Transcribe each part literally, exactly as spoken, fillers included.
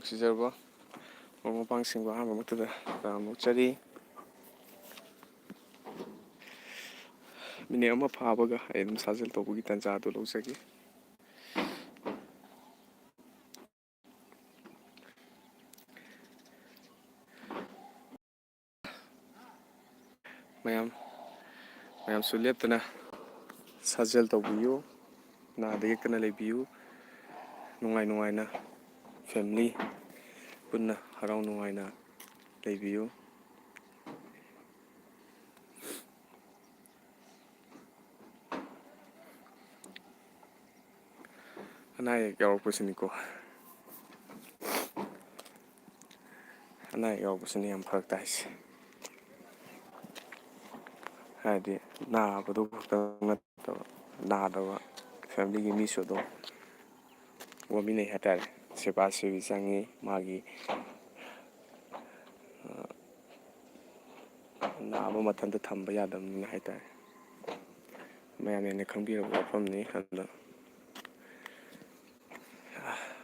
ꯅꯨꯡꯁꯤꯖꯔꯕ ꯃꯔꯨꯞ ꯃꯄꯥꯡꯁꯤꯡꯕꯨ ꯑꯍꯥꯟꯕ ꯃꯛꯇꯗ ꯇꯔꯥꯝꯅ ꯑꯣꯛꯆꯔꯤ꯫ ꯃꯤꯅꯤꯠ ꯑꯃ ꯐꯥꯕꯒ ꯑꯩ ꯑꯗꯨꯝ ꯁꯥꯖꯦꯜ ꯇꯧꯕꯒꯤ ꯇꯥꯟꯖꯥ ꯑꯗꯨ ꯂꯧꯖꯒꯦ꯫ ꯃꯌꯥꯝ, ꯃꯌꯥꯝꯁꯨ ꯂꯦꯞꯇꯅ ꯁꯥꯖꯦꯜ ꯇꯧꯕꯤꯌꯨ, ꯅꯥꯗ ꯌꯦꯛꯇꯅ ꯂꯩꯕꯤꯌꯨ, ꯅꯨꯡꯉꯥꯏ ꯅꯨꯡꯉꯥꯏꯅ family ꯄꯨꯟꯅ ꯍꯔꯥꯎ ꯅꯨꯡꯉꯥꯏꯅ ꯂꯩꯕꯤꯌꯨ꯫ ꯑꯅꯥ ꯑꯌꯦꯛ ꯌꯥꯎꯔꯛꯄꯁꯤꯅꯤꯀꯣ꯫ ꯑꯅꯥ ꯑꯌꯦꯛ ꯌꯥꯎꯔꯛꯄꯁꯤꯅꯤ ꯌꯥꯝ ꯐꯔꯛ ꯇꯥꯏꯁꯦ꯫ ꯍꯥꯏꯗꯤ ꯅꯥꯕꯗꯨ ꯈꯛꯇꯪ ꯅꯠꯇꯕ, ꯅꯥꯗꯕ family ꯒꯤ ꯃꯤꯁꯨ ꯑꯗꯨꯝ ꯋꯥꯃꯤꯟꯅꯩ ꯍꯥꯏꯇꯥꯔꯦ꯫ ꯁꯦꯕꯥ ꯁꯦꯕꯤ ꯆꯪꯉꯤ, ꯃꯥꯒꯤ, ꯑ, ꯅꯥꯕ ꯃꯊꯟꯇ ꯊꯝꯕ ꯌꯥꯗꯕꯅꯤꯅ ꯍꯥꯏꯇꯥꯔꯦ꯫ ꯃꯌꯥꯝꯅ ꯍꯦꯟꯅ ꯈꯪꯕꯤꯔꯕ ꯋꯥꯐꯝꯅꯤ꯫ ꯑꯗꯨꯅ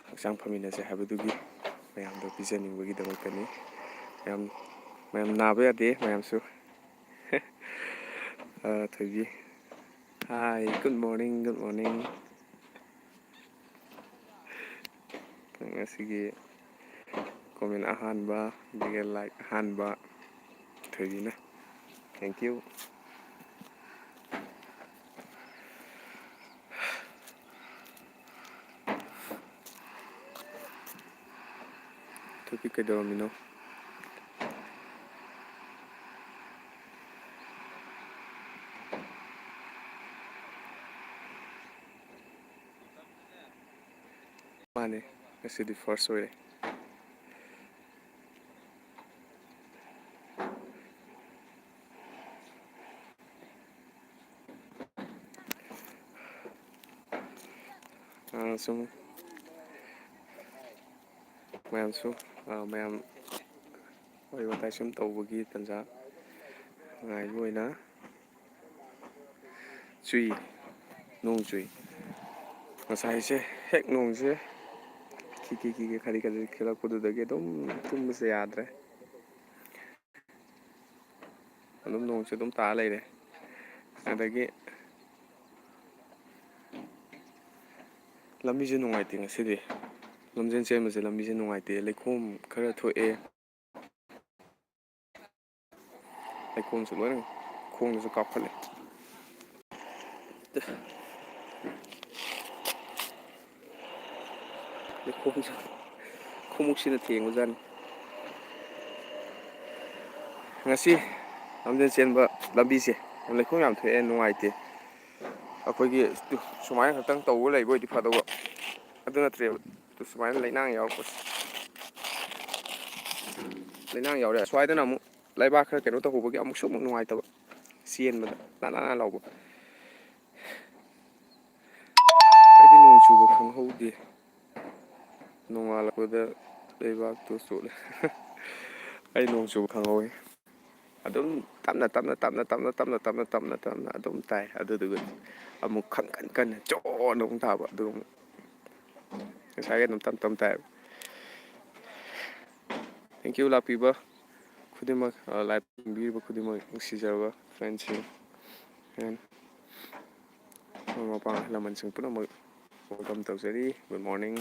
ꯍꯛꯆꯥꯡ ꯐꯃꯤꯟꯅꯁꯦ ꯍꯥꯏꯕꯗꯨꯒꯤ ꯃꯌꯥꯝꯗ ꯄꯤꯖꯅꯤꯡꯕꯒꯤꯗꯃꯛꯇꯅꯤ꯫ ꯃꯌꯥꯝ, ꯃꯌꯥꯝ ꯅꯥꯕ ꯌꯥꯗꯦ, ꯃꯌꯥꯝꯁꯨ꯫ ꯑ, ꯊꯣꯏꯕꯤ꯫ Hi, good morning, good morning꯫ ꯉꯁꯤꯒꯤ comment ꯑꯍꯥꯟꯕ, ꯑꯗꯨꯒ like ꯑꯍꯥꯟꯕ, ꯊꯣꯏꯕꯤꯅ꯫ Thank you꯫ ꯊꯣꯏꯕꯤ ꯀꯩꯗꯧꯔꯝꯃꯤꯅꯣ? ꯃꯥꯅꯦ, ꯉꯁꯤꯗꯤ first ꯑꯣꯏꯔꯦ꯫ ꯑ, ꯁꯨꯝ ꯃꯌꯥꯝꯁꯨ, ꯑ, ꯃꯌꯥꯝ ꯋꯥꯔꯤ ꯋꯥꯇꯥꯏ ꯁꯨꯝ ꯇꯧꯕꯒꯤ ꯇꯥꯟꯖꯥ ꯉꯥꯏꯕ ꯑꯣꯏꯅ ꯆꯨꯏ, ꯅꯣꯡ ꯆꯨꯏ꯫ ꯉꯁꯥꯏꯁꯦ ꯍꯦꯛ ꯅꯣꯡꯁꯦ ꯀꯤ ꯀꯤ ꯀꯤ ꯀꯤ ꯈꯔꯤ ꯈꯔꯤ ꯈꯦꯠꯂꯛꯄꯗꯨꯗꯒꯤ ꯑꯗꯨꯝ ꯇꯨꯝꯕꯁꯦ ꯌꯥꯗ꯭ꯔꯦ꯫ ꯑꯗꯨꯝ ꯅꯣꯡꯁꯦ ꯑꯗꯨꯝ ꯇꯥ ꯂꯩꯔꯦ꯫ ꯑꯗꯒꯤ ꯂꯝꯕꯤꯁꯦ ꯅꯨꯡꯉꯥꯏꯇꯦ ꯉꯁꯤꯗꯤ꯫ ꯂꯝꯖꯦꯟ ꯆꯦꯟꯕꯁꯦ ꯂꯝꯕꯤꯁꯦ ꯅꯨꯡꯉꯥꯏꯇꯦ꯫ ꯂꯩꯈꯣꯝ ꯈꯔ ꯊꯣꯛꯑꯦ꯫ ꯂꯩꯈꯣꯝꯁꯨ ꯂꯣꯏꯅ ꯈꯣꯡꯗꯁꯨ ꯀꯥꯞꯈꯠꯂꯦ꯫ ꯂꯩꯈꯣꯝꯁꯨ ꯈꯣꯡꯎꯞꯁꯤꯅ ꯊꯦꯡꯕꯖꯥꯠꯅꯤ꯫ ꯉꯁꯤ ꯂꯝꯖꯦꯟ ꯆꯦꯟꯕ ꯂꯝꯕꯤꯁꯦ ꯂꯩꯈꯣꯝ ꯌꯥꯝ ꯊꯣꯛꯑꯦ, ꯅꯨꯡꯉꯥꯏꯇꯦ꯫ ꯑꯩꯈꯣꯏꯒꯤ ꯁꯨꯃꯥꯏꯅ ꯈꯛꯇꯪ ꯇꯧꯕ ꯂꯩꯕ ꯑꯣꯏꯗꯤ ꯐꯗꯧꯕ, ꯑꯗꯨ ꯅꯠꯇ꯭ꯔꯦꯕ꯫ ꯁꯨꯃꯥꯏꯅ ꯂꯩꯅꯥꯡ ꯌꯥꯎꯔꯛꯄꯁꯦ, ꯂꯩꯅꯥꯡ ꯌꯥꯎꯔꯦ꯫ ꯁ꯭ꯋꯥꯏꯗꯅ ꯑꯃꯨꯛ ꯂꯩꯕꯥꯛ ꯈꯔ ꯀꯩꯅꯣ ꯇꯧꯍꯧꯕꯒꯤ ꯑꯃꯨꯛꯁꯨ ꯑꯃꯨꯛ ꯅꯨꯡꯉꯥꯏꯇꯕ, ꯆꯦꯟꯕꯗ ꯂꯥ ꯂꯥ ꯂꯥ ꯂꯥꯎꯕ꯫ ꯑꯩꯗꯤ ꯅꯣꯡ ꯆꯨꯕ ꯈꯪꯍꯧꯗꯦ꯫ ꯅꯣꯡꯉꯥꯜꯂꯛꯄꯗ ꯂꯩꯕꯥꯛꯇꯨ ꯆꯣꯠꯂꯦ꯫ ꯑꯩ ꯅꯣꯡ ꯆꯨꯕ ꯈꯪꯍꯧꯋꯤ꯫ ꯑꯗꯨꯝ ꯇꯞꯅ ꯇꯞꯅ ꯇꯞꯅ ꯇꯞꯅ ꯇꯞꯅ ꯇꯞꯅ ꯇꯞꯅ ꯇꯞꯅ ꯑꯗꯨꯝ ꯇꯥꯏ꯫ ꯑꯗꯨꯗꯨꯒ ꯑꯃꯨꯛ ꯈꯪꯀꯟ ꯀꯟꯅ ꯖꯣꯔꯅ ꯑꯃꯨꯛ ꯇꯥꯕ꯫ ꯑꯗꯨꯒ ꯑꯃꯨꯛ ꯉꯁꯥꯏꯒꯤ ꯑꯗꯨꯝ ꯇꯞ ꯇꯞ ꯇꯥꯏꯕ꯫ Thank you ꯂꯥꯛꯄꯤꯕ ꯈꯨꯗꯤꯡꯃꯛ, ꯑ, live ꯌꯦꯡꯕꯤꯔꯤꯕ ꯈꯨꯗꯤꯡꯃꯛ ꯅꯨꯡꯁꯤꯖꯔꯕ friendꯁꯤꯡ and ꯃꯃꯥ ꯃꯄꯥ ꯑꯍꯜ ꯂꯃꯟꯁꯤꯡ ꯄꯨꯝꯅꯃꯛ welcome ꯇꯧꯖꯔꯤ꯫ Good morning꯫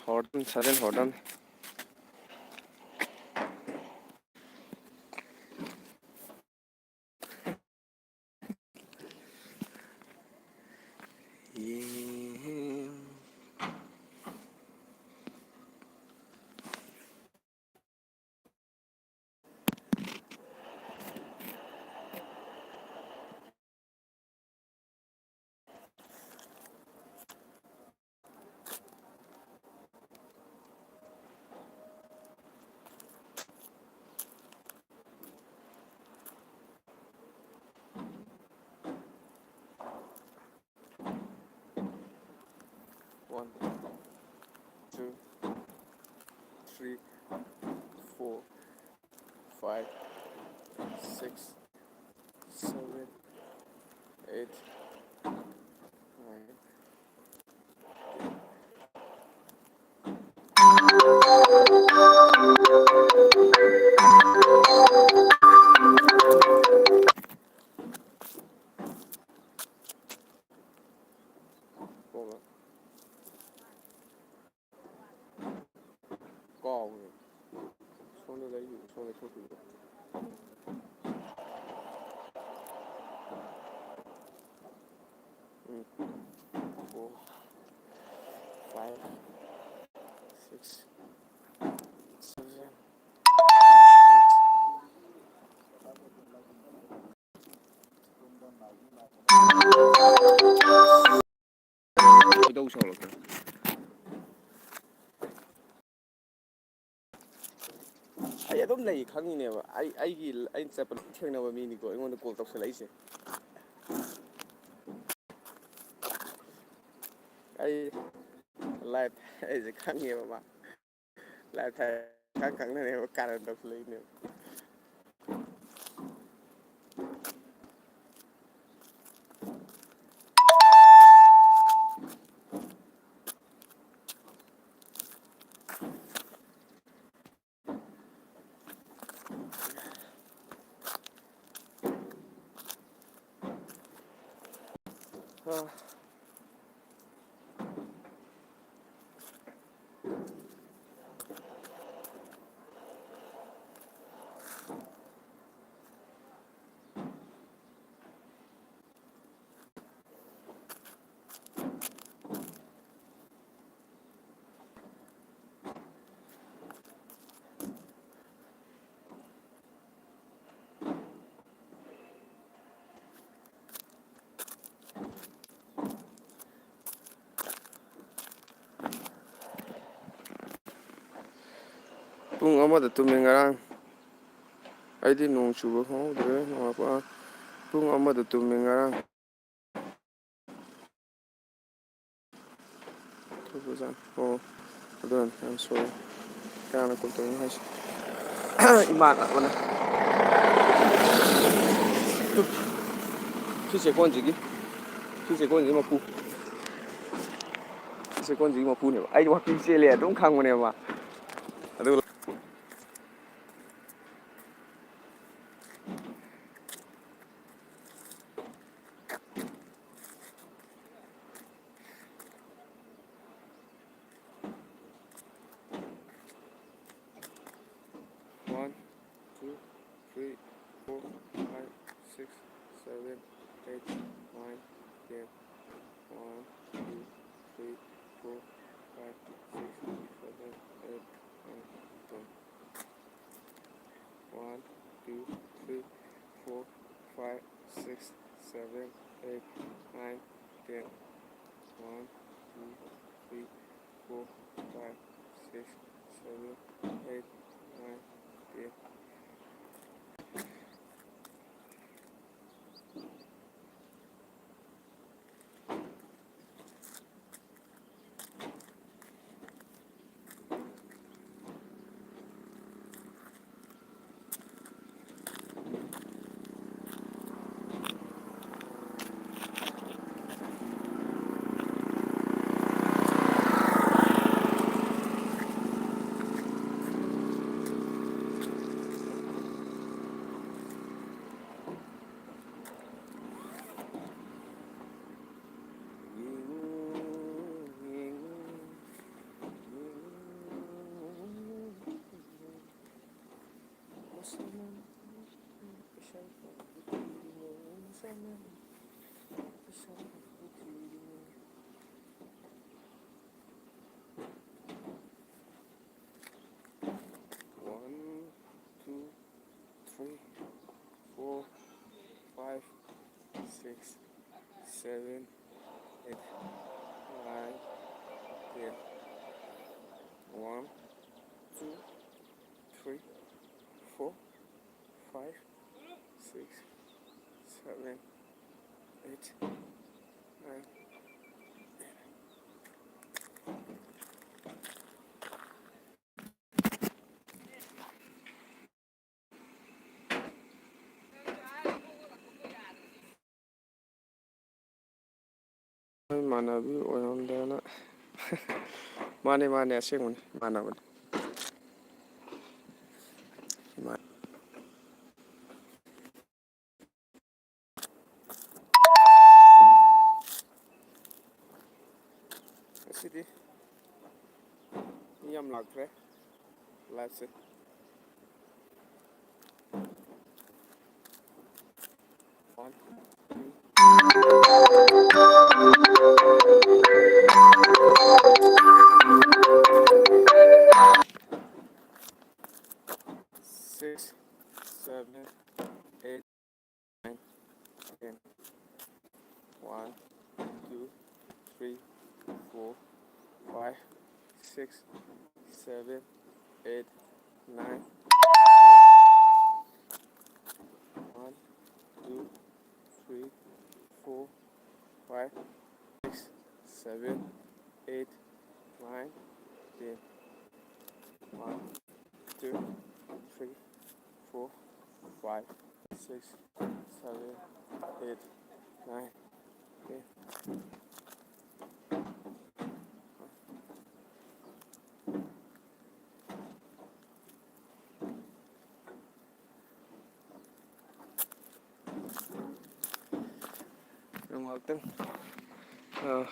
ꯍꯧꯔꯗꯝ, ꯁꯥꯖꯦꯜ ꯍꯧꯔꯗꯝ꯫ One, two, three, four, five, six, seven, eight, nine, ten. six, seven, ꯈꯣꯏꯗꯧ ꯁꯥꯎꯔꯛꯇꯅ꯫ ꯑꯩ ꯑꯗꯨꯝ ꯂꯩ ꯈꯪꯉꯤꯅꯦꯕ꯫ ꯑꯩ, ꯑꯩꯒꯤ, ꯑꯩꯅ ꯆꯠꯄ ꯊꯦꯡꯅꯕ ꯃꯤꯅꯤꯀꯣ ꯑꯩꯉꯣꯟꯗ ꯀꯣꯜ ꯇꯧꯁꯜꯂꯛꯏꯁꯦ꯫ ꯑꯩ ꯂꯥꯏꯐ ꯑꯩꯁꯦ ꯈꯪꯉꯦꯕ ꯃꯥ꯫ ꯂꯥꯏꯐ ꯊꯥꯏ ꯈꯪ ꯈꯪꯅꯅꯦꯕ ꯀꯥꯔꯟ ꯇꯧꯁꯜꯂꯛꯏꯅꯦꯕ꯫ ꯄꯨꯡ ꯑꯃꯗ ꯇꯨꯝꯃꯦ ꯉꯔꯥꯡ꯫ ꯑꯩꯗꯤ ꯅꯣꯡ ꯆꯨꯕ ꯈꯪꯍꯧꯗ꯭ꯔꯦ꯫ ꯅꯣꯡꯉꯥꯟꯕ ꯄꯨꯡ ꯑꯃꯗ ꯇꯨꯝꯃꯦ ꯉꯔꯥꯡ꯫ ꯑꯣ, ꯑꯗꯨꯅ, I'm sorry꯫ ꯀꯅꯥꯅ ꯀꯣꯜ ꯇꯧꯔꯤꯅꯣ ꯍꯥꯏꯁꯦ? ꯏꯃꯥꯟꯅꯕꯅ꯫ ꯁꯤ ꯆꯦꯛꯀꯣꯟꯁꯤꯒꯤ, ꯁꯤ ꯆꯦꯛꯀꯣꯟꯁꯤꯒꯤ ꯃꯄꯨ꯫ ꯁꯤ ꯆꯦꯛꯀꯣꯟꯁꯤꯒꯤ ꯃꯄꯨꯅꯦꯕ꯫ ꯑꯩꯗꯤ ꯋꯥꯛꯀꯤꯡ ꯆꯦꯜꯂꯦ ꯑꯗꯨꯝ ꯈꯪꯕꯅꯦꯕ ꯃꯥ꯫ ꯑꯗꯨꯒ One, two, three, four, five, six, seven, eight, nine, ten. One, two, three, four, five, six, seven, eight, nine, ten. One, two, three, four, five, six, seven, eight, nine, ten. One, two, three, four, five, six, seven, eight, nine, ten. One, two, three, four, five, six, seven, eight, nine, ten. One, two, three, four, five, six, seven, eight, nine, ten. ꯏꯃꯥꯟꯅꯕꯤ ꯑꯣꯏꯔꯝꯗꯅ꯫ ꯃꯥꯅꯦ, ꯃꯥꯅꯦ, ꯑꯁꯦꯡꯕꯅꯦ, ꯏꯃꯥꯟꯅꯕꯅꯦ꯫ ꯏꯃꯥꯟ- ꯉꯁꯤꯗꯤ ꯃꯤ ꯌꯥꯝ ꯂꯥꯛꯇ꯭ꯔꯦ꯫ ꯂꯥꯏꯐꯁꯦ꯫ One, two. nine, ten. One, two, three, four, five, six, seven, eight, nine, ten. One, two, three, four, five, six, seven, eight, nine, ten. One, two, three, four, five, six, seven, eight, nine, ten. Yung waktu. Ah.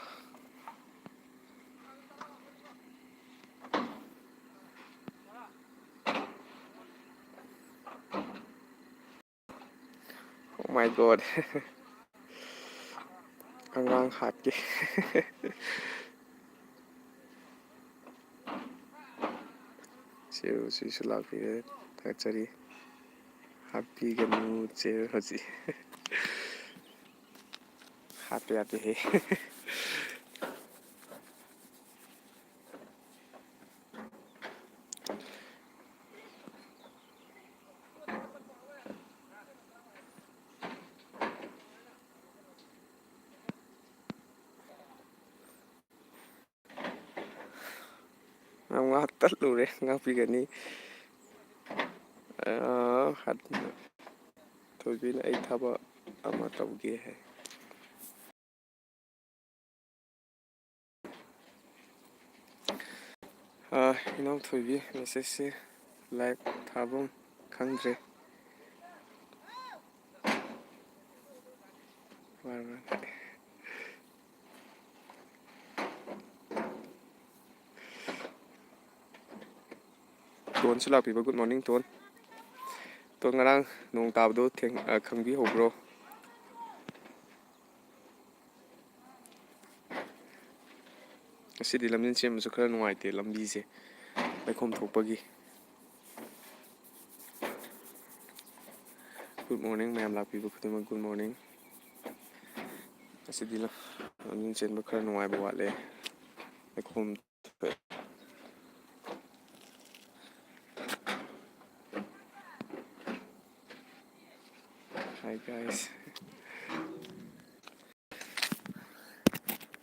Oh my God. ꯑꯉꯥꯡ ꯍꯥꯠꯀꯦ꯫ ꯆꯦ ꯔꯣꯁꯤꯁꯨ ꯂꯥꯛꯄꯤꯔꯦ꯫ ꯊꯥꯒꯠꯆꯔꯤ꯫ ꯍꯥꯠꯄꯤꯒꯅꯨ ꯆꯦ ꯔꯣꯁꯤ꯫ ꯍꯥꯠꯄ ꯌꯥꯗꯦꯍꯦ꯫ ꯌꯥꯝ ꯉꯥꯛ ꯇꯠꯂꯨꯔꯦ, ꯉꯥꯛꯄꯤꯒꯅꯤ꯫ ꯑꯥ, ꯊꯣꯏꯕꯤꯅ "ꯑꯩ ꯊꯕꯛ ꯑꯃ ꯇꯧꯒꯦ" ꯍꯥꯏ꯫ ꯑꯥ, ꯏꯅꯥꯎꯊꯣꯏꯕꯤ message ꯁꯦ live ꯊꯥꯐꯝ ꯈꯪꯗ꯭ꯔꯦ꯫ ꯇꯣꯟꯁꯨ ꯂꯥꯛꯄꯤꯕ, good morning ꯇꯣꯟ꯫ ꯇꯣꯟ, ꯉꯔꯥꯡ ꯅꯣꯡ ꯇꯥꯕꯗꯣ ꯊꯦꯡ-, ꯑ, ꯈꯪꯕꯤꯍꯧꯕ꯭ꯔꯣ? ꯉꯁꯤꯗꯤ ꯂꯝꯖꯦꯟ ꯆꯦꯟꯕꯁꯨ ꯈꯔ ꯅꯨꯡꯉꯥꯏꯇꯦ, ꯂꯝꯕꯤꯁꯦ ꯂꯩꯈꯣꯝ ꯊꯣꯛꯄꯒꯤ꯫ Good morning, ꯃꯌꯥꯝ ꯂꯥꯛꯄꯤꯕ ꯈꯨꯗꯤꯡꯃꯛ good morning. ꯉꯁꯤꯗꯤ ꯂꯝꯖꯦꯟ ꯆꯦꯟꯕ ꯈꯔ ꯅꯨꯡꯉꯥꯏꯕ ꯋꯥꯠꯂꯦ꯫ ꯂꯩꯈꯣꯝ ꯊꯣꯛꯑꯦ꯫ Hi guys.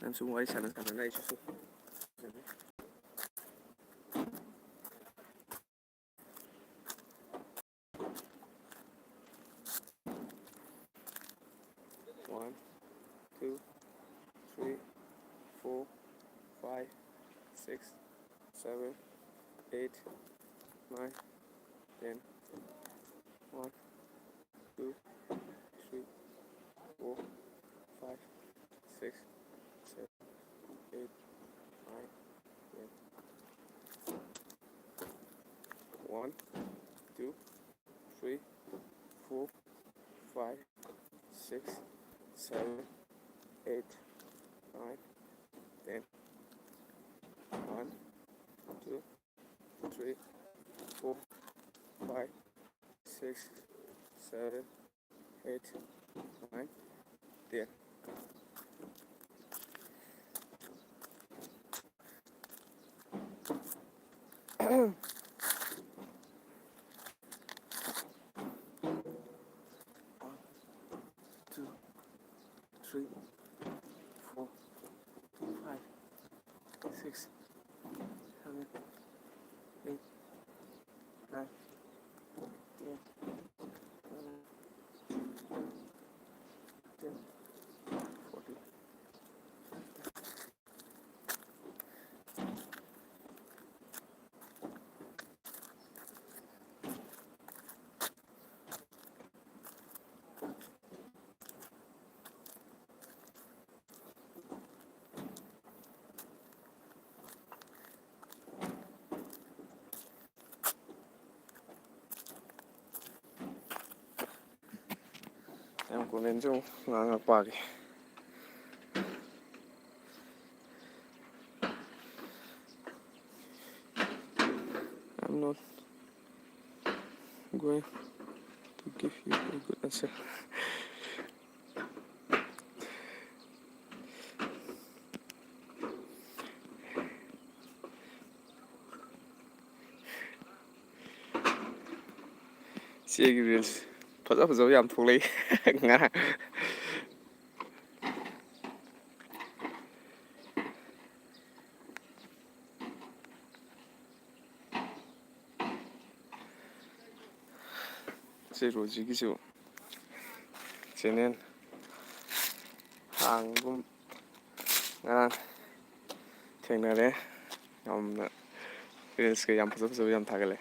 ꯅꯪꯁꯨ ꯋꯥꯔꯤ ꯁꯥꯟꯅ ꯁꯥꯟꯅꯅ ꯑꯩꯁꯨ ꯁꯨꯝ One, two, three, four, five, six, seven, eight, nine, ten. One, two, three, four, five, six, seven, eight, nine, ten. One, two, three, four, five, six, seven, eight, nine, ten. One, two, three, four, five, six, seven, eight, nine, ten. One, two, three, four, five, six, seven, eight, nine, ten, eleven, twelve, thirteen, fourteen. ꯌꯥꯝ comment ꯁꯨ ꯉꯥꯡꯉꯛ ꯄꯥꯒꯦ꯫ I'm not going to give you a ꯏꯆꯦꯒꯤ reels ꯐꯖ ꯐꯖꯕ ꯌꯥꯝ ꯊꯣꯛꯂꯛꯏ ꯉꯔꯥꯡ꯫ ꯁꯤ ꯔꯣꯖꯤꯒꯤꯁꯨ channel ꯍꯥꯡꯒꯨꯝ ꯉꯔꯥꯡ ꯊꯦꯡꯅꯔꯦ꯫ ꯌꯥꯝꯅ reels ꯀ ꯌꯥꯝ ꯐꯖ ꯐꯖꯕ ꯌꯥꯝ ꯊꯥꯒꯠꯂꯦ꯫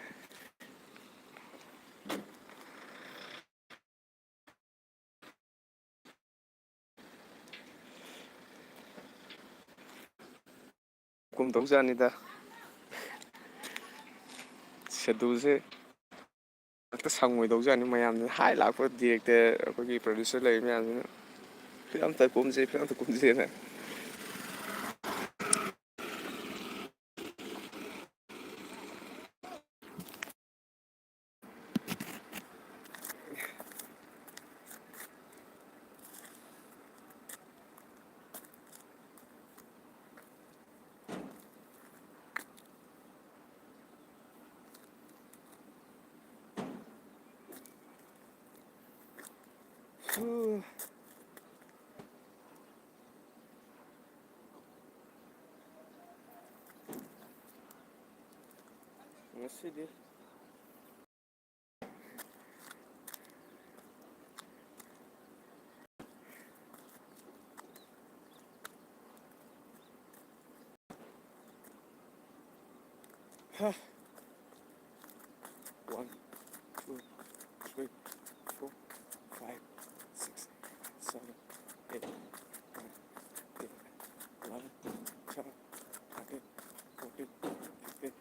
ꯀꯨꯝ ꯇꯧꯖꯥꯠꯅꯤꯗ꯫ Schedule ꯁꯦ ꯍꯦꯛꯇ ꯁꯪꯉꯣꯏꯗꯧꯖꯥꯠꯅꯤ꯫ ꯃꯌꯥꯝꯅ ꯍꯥꯏ ꯂꯥꯛꯄ director, ꯑꯩꯈꯣꯏꯒꯤ producer ꯂꯩꯔꯤ ꯃꯌꯥꯝꯁꯤꯅ, "Film ꯑꯝꯇ ꯀꯨꯝꯁꯦ, film ꯑꯝꯇ ꯀꯨꯝꯁꯦꯅ"꯫ ꯉꯁꯤꯗꯤ ꯍꯥ꯫ One, two, three, four, five, six, seven, eight, nine, ten, eleven, twelve, thirteen, fourteen, fifteen,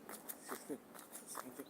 sixteen, seventeen.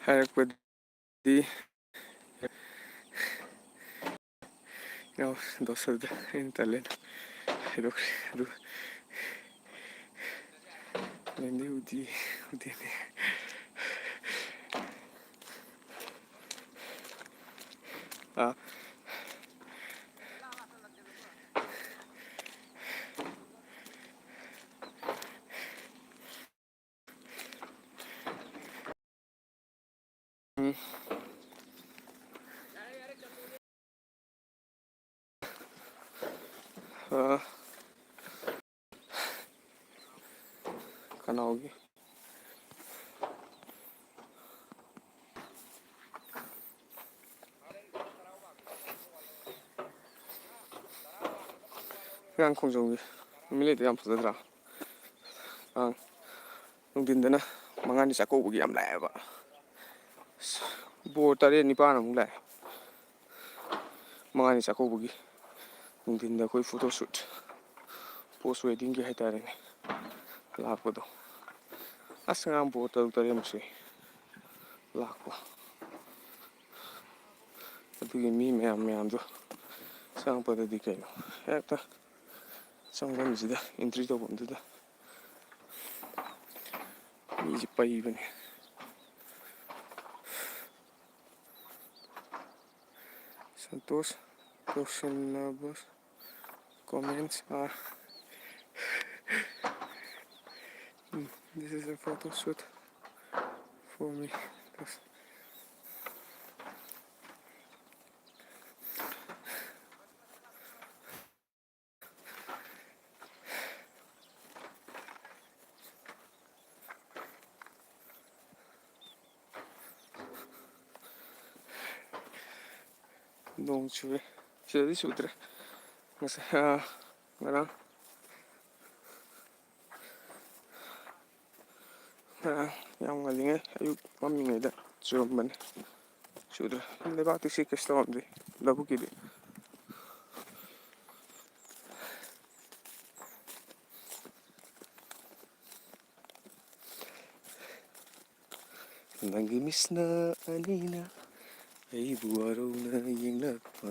ꯍꯥꯏꯔꯛꯄꯗꯤ ꯏꯅꯥꯎ ꯗꯣꯁꯜꯗ ꯑꯩꯅ ꯇꯜꯂꯦꯅ ꯍꯥꯏꯗꯣꯛꯈ꯭ꯔꯦ꯫ ꯑꯗꯨꯒ ꯂꯦꯟꯗꯤ ꯎꯗꯤ ꯎꯗꯦꯅꯦ꯫ ꯑꯥ꯫ ꯎꯝ꯫ ꯑ, ꯀꯅꯥꯎꯒꯤ ꯃꯣꯏꯔꯥꯡ ꯈꯣꯡꯖꯣꯝꯒꯤ ꯅꯨꯃꯤꯠ ꯂꯩꯗꯣ ꯌꯥꯝ ꯐꯖꯗ꯭ꯔꯥ? ꯑꯪ꯫ ꯅꯨꯡꯊꯤꯟꯗꯅ ꯃꯉꯥꯅꯤ ꯆꯥꯛꯀꯧꯕꯒꯤ ꯌꯥꯝ ꯂꯥꯛꯑꯦꯕ꯫ ꯑꯁ, ꯕꯣꯔ ꯇꯔꯦꯠ ꯅꯤꯄꯥꯟ ꯑꯃꯨꯛ ꯂꯥꯛꯑꯦ꯫ ꯃꯉꯥꯅꯤ ꯆꯥꯛꯀꯧꯕꯒꯤ ꯅꯨꯡꯊꯤꯟꯗ ꯑꯩꯈꯣꯏ photo shoot, post weddingꯒꯤ ꯍꯥꯏꯇꯥꯔꯦꯅꯦ, ꯂꯥꯛꯄꯗꯣ꯫ ꯑꯁ, ꯉꯔꯥꯡ ꯕꯣꯔ ꯇꯔꯨꯛ ꯇꯔꯦꯠꯃꯨꯛ ꯁꯨꯏ ꯂꯥꯛꯄ꯫ ꯑꯗꯨꯒꯤ ꯃꯤ ꯃꯌꯥꯝ ꯃꯌꯥꯝꯗꯣ ꯆꯪꯉꯛꯄꯗꯗꯤ ꯀꯩꯅꯣ, ꯍꯦꯛꯇ ꯆꯪꯐꯝꯁꯤꯗ, entry ꯇꯧꯐꯝꯗꯨꯗ ꯃꯤꯁꯦ ꯄꯩꯕꯅꯦ꯫ Santosh ꯀꯧꯁꯟꯅꯕ comments are, "Mm, this is a photo shoot for me." ꯅꯣꯡ ꯆꯨꯏ꯫ ꯁꯤꯗꯗꯤ ꯆꯨꯗ꯭ꯔꯦ꯫ ꯉꯁꯥꯏ, ꯑ, ꯉꯔꯥꯡ, ꯉꯔꯥꯡ ꯌꯥꯝ ꯉꯜꯂꯤꯉꯩ ꯑꯌꯨꯛ ꯃꯝꯃꯤꯉꯩꯗ ꯆꯨꯔꯝꯕꯅꯦ꯫ ꯆꯨꯗ꯭ꯔꯦ꯫ ꯂꯩꯕꯥꯛꯇꯤ ꯁꯤ ꯀꯩꯁꯨ ꯇꯧꯔꯝꯗꯦ, ꯂꯧꯕꯨꯛꯀꯤꯗꯤ꯫ ꯅꯪꯒꯤ ꯃꯤꯠꯁꯅ ꯑꯅꯤꯅ ꯑꯩꯕꯨ ꯋꯥꯔꯧꯅ ꯌꯦꯡꯂꯛꯄ꯫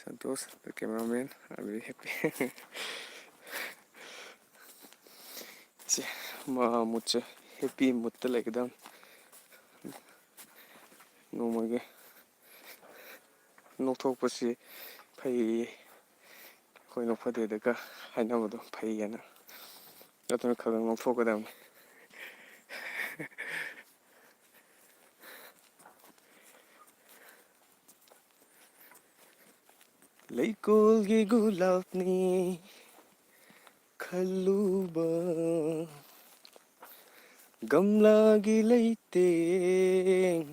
Santosh, the cameraman, I'm very happy. ꯁꯦ, ꯃꯥ ꯃꯨꯠꯁꯦ ꯍꯦꯄꯤ ꯃꯨꯠꯇ ꯂꯩꯒꯗꯕꯅꯤ ꯅꯣꯡꯃꯒꯤ꯫ ꯅꯣꯛꯊꯣꯛꯄꯁꯤ ꯐꯩ, ꯑꯩꯈꯣꯏ ꯅꯣꯛꯐꯗꯦꯗꯒ ꯍꯥꯏꯅꯕꯗꯣ ꯐꯩ ꯍꯥꯏꯅ, ꯑꯗꯨꯅ ꯈꯔ ꯈꯔ ꯅꯣꯛꯊꯣꯛꯀꯗꯕꯅꯤ꯫ ꯂꯩꯀꯣꯜꯒꯤ ꯒꯨꯂꯥꯞꯅꯤ ꯈꯜꯂꯨꯕ, ꯒꯝꯂꯥꯒꯤ ꯂꯩꯇꯦꯡ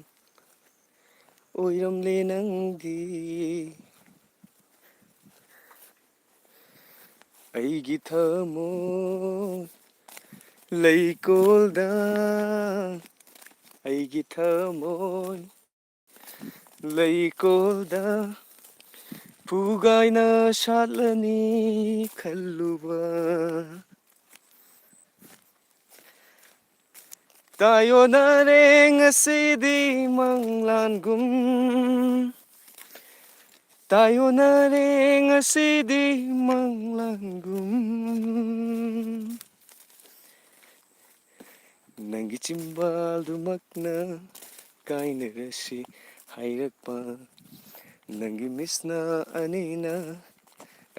ꯑꯣꯏꯔꯝꯂꯦ ꯅꯪꯗꯤ꯫ ꯑꯩꯒꯤ ꯊꯃꯣꯏ ꯂꯩꯀꯣꯜꯗ, ꯑꯩꯒꯤ ꯊꯃꯣꯏ ꯂꯩꯀꯣꯜꯗ ꯐꯨꯒꯥꯏꯅ ꯁꯥꯠꯂꯅꯤ ꯈꯜꯂꯨꯕ꯫ ꯇꯥꯏꯌꯣꯟꯅꯔꯦ ꯉꯁꯤꯗꯤ ꯃꯪꯂꯥꯟꯒꯨꯝ, ꯇꯥꯏꯌꯣꯟꯅꯔꯦ ꯉꯁꯤꯗꯤ ꯃꯪꯂꯥꯟꯒꯨꯝ꯫ ꯅꯪꯒꯤ ꯆꯤꯝꯕꯥꯜꯗꯨꯃꯛꯅ ꯀꯥꯏꯅꯔꯁꯤ ꯍꯥꯏꯔꯛꯄ, ꯅꯪꯒꯤ ꯃꯤꯠꯁꯅ ꯑꯅꯤꯅ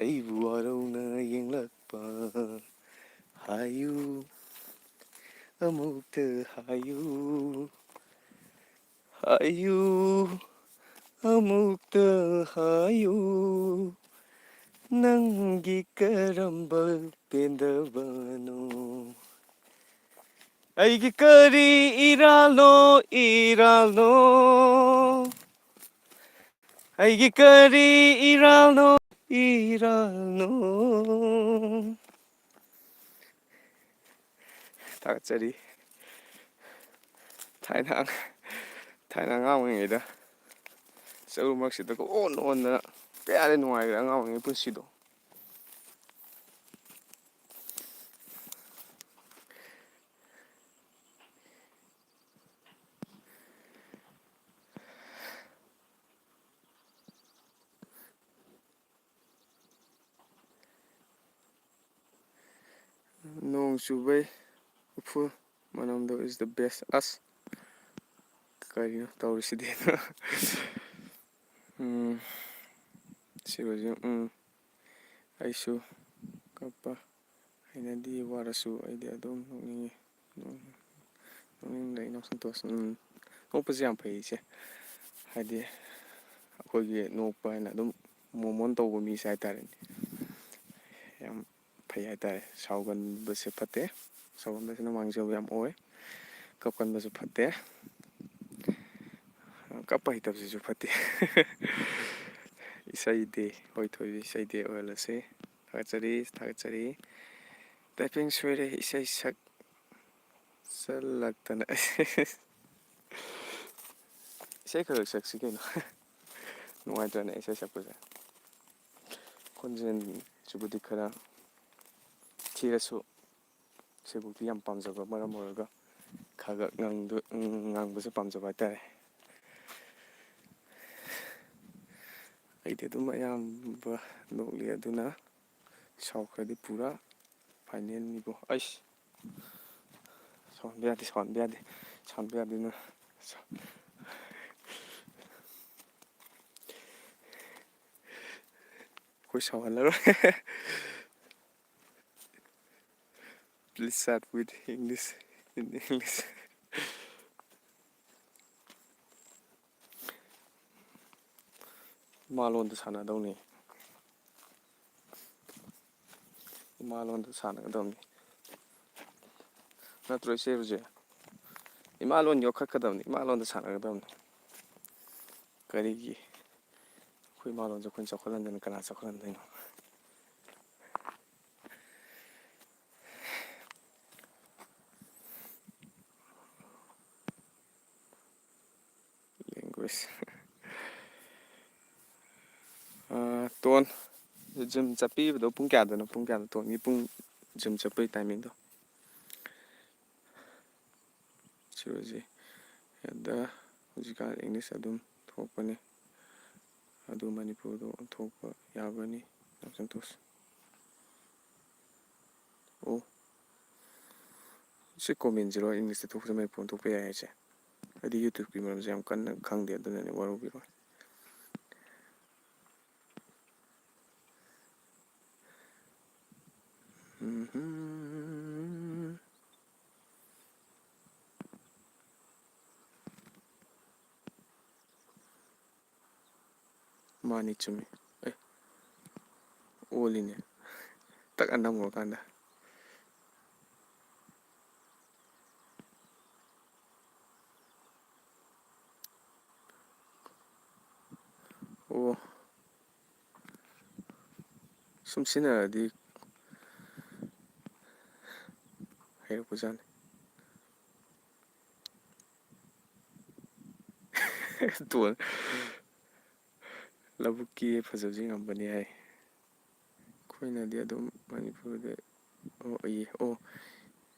ꯑꯩꯕꯨ ꯋꯥꯔꯧꯅ ꯌꯦꯡꯂꯛꯄ꯫ ꯍꯥꯏꯌꯨ, ꯑꯃꯨꯛꯇ ꯍꯥꯏꯌꯨ, ꯍꯥꯏꯌꯨ, ꯑꯃꯨꯛꯇ ꯍꯥꯏꯌꯨ, ꯅꯪꯒꯤ ꯀꯔꯝꯕ ꯄꯦꯟꯗꯕꯅꯣ? ꯑꯩꯒꯤ ꯀꯔꯤ ꯏꯔꯥꯜꯅꯣ, ꯏꯔꯥꯜꯅꯣ? ꯑꯩꯒꯤ ꯀꯔꯤ ꯏꯔꯥꯜꯅꯣ, ꯏꯔꯥꯜꯅꯣ? ꯊꯥꯒꯠꯆꯔꯤ꯫ ꯊꯥꯏꯅ ꯑꯉ-, ꯊꯥꯏꯅ ꯑꯉꯥꯡ ꯑꯣꯏꯔꯤꯉꯩꯗ ꯆꯔꯨ ꯃꯔꯛꯁꯤꯗꯒ ꯑꯣꯟ ꯑꯣꯟꯗꯅ ꯀꯌꯥꯗꯤ ꯅꯨꯡꯉꯥꯏꯈ꯭ꯔꯦ ꯑꯉꯥꯡ ꯑꯣꯏꯔꯤꯉꯩ ꯄꯨꯟꯁꯤꯗꯣ꯫ ꯅꯣꯡ ꯆꯨꯕꯩ ꯎꯐꯨꯜ ꯃꯅꯝꯗꯣ is the best. ꯑꯁ, ꯀꯔꯤꯅꯣ ꯇꯧꯔꯤꯁꯤꯗꯤ? ꯎꯝ, ꯁꯤ ꯑꯣꯏꯁꯨ, ꯎꯝ, ꯑꯩꯁꯨ ꯀꯞꯄ ꯍꯩꯅꯗꯤ, ꯋꯥꯔꯁꯨ ꯑꯩꯗꯤ ꯑꯗꯨꯝ ꯅꯣꯛꯅꯤꯡꯉꯤ꯫ ꯅꯣꯛꯅꯤꯡ ꯂꯩ, ꯅꯣꯛꯁꯟ ꯇꯣꯛꯁꯟ꯫ ꯎꯝ, ꯅꯣꯛꯄꯁꯦ ꯌꯥꯝ ꯐꯩ ꯏꯆꯦ꯫ ꯍꯥꯏꯗꯤ ꯑꯩꯈꯣꯏꯒꯤ ꯅꯣꯛꯄ ꯍꯥꯏꯅ ꯑꯗꯨꯝ ꯃꯣꯃꯣꯟ ꯇꯧꯕ ꯃꯤꯁꯦ ꯍꯥꯏꯇꯥꯔꯦꯅꯦ꯫ ꯌꯥꯝ ꯐꯩ ꯍꯥꯏꯇꯥꯔꯦ꯫ ꯁꯥꯎꯒꯟꯕꯁꯦ ꯐꯠꯇꯦ꯫ ꯁꯥꯎꯒꯟꯕꯁꯤꯅ ꯃꯥꯡꯖꯕ ꯌꯥꯝ ꯑꯣꯏ꯫ ꯀꯞꯀꯟꯕꯁꯨ ꯐꯠꯇꯦ꯫ ꯀꯞꯄ ꯍꯩꯇꯕꯁꯤꯁꯨ ꯐꯠꯇꯦ꯫ ꯏꯁꯩꯗꯤ, ꯍꯣꯏ, ꯊꯣꯏꯕꯤ, ꯏꯁꯩꯗꯤ ꯑꯣꯏꯍꯜꯂꯁꯤ꯫ ꯊꯥꯒꯠꯆꯔꯤ, ꯊꯥꯒꯠꯆꯔꯤ꯫ ꯇꯥꯏꯄꯤꯡ ꯁꯣꯏꯔꯦ, ꯏꯁꯩ ꯁꯛ ꯆꯜꯂꯛꯇꯅ꯫ ꯏꯁꯩ ꯈꯔ ꯁꯛꯁꯤ ꯀꯩꯅꯣ꯫ ꯅꯨꯡꯉꯥꯏꯇ꯭ꯔꯅꯦ ꯏꯁꯩ ꯁꯛꯄꯁꯦ? ꯈꯣꯟꯖꯦꯜꯁꯤꯕꯨꯗꯤ ꯈꯔ ꯊꯤꯔꯁꯨ, ꯏꯁꯩꯕꯨꯛꯇꯤ ꯌꯥꯝ ꯄꯥꯝꯖꯕ ꯃꯔꯝ ꯑꯣꯏꯔꯒ ꯈꯔ ꯈꯔ ꯉꯪꯗ-, ꯎꯝ, ꯉꯥꯡꯕꯁꯨ ꯄꯥꯝꯖꯕ ꯍꯥꯏꯇꯥꯔꯦ꯫ ꯑꯩꯗꯤ ꯑꯗꯨꯝ ꯑꯌꯥꯝꯕ ꯅꯣꯛꯂꯤ, ꯑꯗꯨꯅ ꯁꯥꯎꯈ꯭ꯔꯗꯤ ꯄꯨꯔꯥ ꯐꯥꯏꯅꯦꯜꯅꯤꯀꯣ꯫ ꯑꯩꯁ, ꯁꯥꯎꯍꯟꯕ ꯌꯥꯗꯦ, ꯁꯥꯎꯍꯟꯕ ꯌꯥꯗꯦ, ꯁꯥꯎꯍꯟꯕ ꯌꯥꯗꯦ꯫ ꯑꯩꯈꯣꯏ ꯁꯥꯎꯍꯜꯂꯔꯣꯏ꯫ Please chat with English, in English. ꯏꯃꯥ ꯂꯣꯟꯗ ꯁꯥꯟꯅꯗꯧꯅꯤ꯫ ꯏꯃꯥ ꯂꯣꯟꯗ ꯁꯥꯟꯅꯒꯗꯧꯅꯤ꯫ ꯅꯠꯇ꯭ꯔꯣ ꯏꯆꯦ ꯍꯧꯖꯤꯛ? ꯏꯃꯥ ꯂꯣꯟ ꯌꯣꯛꯈꯠꯀꯗꯕꯅꯤ, ꯏꯃꯥ ꯂꯣꯟꯗ ꯁꯥꯟꯅꯒꯗꯕꯅꯤ꯫ ꯀꯔꯤꯒꯤ ꯑꯩꯈꯣꯏ ꯏꯃꯥ ꯂꯣꯟꯁꯦ ꯑꯩꯈꯣꯏꯅ ꯆꯥꯎꯈꯠꯍꯟꯗꯅ ꯀꯅꯥ ꯆꯥꯎꯈꯠꯍꯟꯗꯣꯏꯅꯣ? Language꯫ ꯑꯥ, ꯇꯣꯟ, ꯖꯤꯝ ꯆꯠꯄꯤꯕꯗꯣ ꯄꯨꯡ ꯀꯌꯥꯗꯅꯣ? ꯄꯨꯡ ꯀꯌꯥꯗ ꯇꯣꯟꯒꯤ ꯄꯨꯡ ꯖꯤꯝ ꯆꯠꯄꯒꯤ ꯇꯥꯏꯃꯤꯡꯗꯣ? ꯁꯤ ꯑꯣꯏꯁꯦ꯫ ꯑꯗ ꯍꯧꯖꯤꯛꯀꯥꯟ ꯏꯪꯂꯤꯁ ꯑꯗꯨꯝ ꯊꯣꯛꯄꯅꯦ꯫ ꯑꯗꯨ ꯃꯅꯤꯄꯨꯔꯗ ꯑꯣꯟꯊꯣꯛꯄ ꯌꯥꯕꯅꯤ꯫ ꯌꯥꯝ ꯁꯟꯇꯣꯁ꯫ ꯑꯣ, ꯁꯤ comment ꯁꯤꯔꯣ English ꯇ ꯊꯣꯛꯄꯁꯦ ꯃꯅꯤꯄꯨꯔ ꯊꯣꯛꯄ ꯌꯥꯏ ꯍꯥꯏꯁꯦ? ꯑꯩꯗꯤ YouTube ꯀꯤ ꯃꯔꯝꯁꯦ ꯌꯥꯝ ꯀꯟꯅ ꯈꯪꯗꯦ, ꯑꯗꯨꯅꯅꯦ, ꯋꯥꯔꯧꯕꯤꯔꯣꯏ꯫ ꯎꯝꯍꯨꯝ꯫ ꯃꯥꯅꯤ, ꯆꯨꯝꯃꯤ꯫ ꯑꯦ, ꯑꯣꯜꯂꯤꯅꯦ꯫ ꯇꯛ ꯑꯅ ꯅꯝꯃꯨꯔꯀꯥꯟꯗ꯫ ꯑꯣ꯫ ꯁꯨꯝ ꯁꯤꯖꯤꯟꯅꯔꯗꯤ ꯍꯩꯔꯛꯄꯖꯥꯠꯅꯤ꯫ ꯇꯣꯟ-, "ꯂꯧꯕꯨꯛꯀꯤ ꯐꯖꯕꯁꯤ ꯉꯝꯕꯅꯤ" ꯍꯥꯏ꯫ ꯑꯩꯈꯣꯏꯅꯗꯤ ꯑꯗꯨꯝ ꯃꯅꯤꯄꯨꯔꯗ, ꯑꯣ, ꯑꯩ, ꯑꯣ,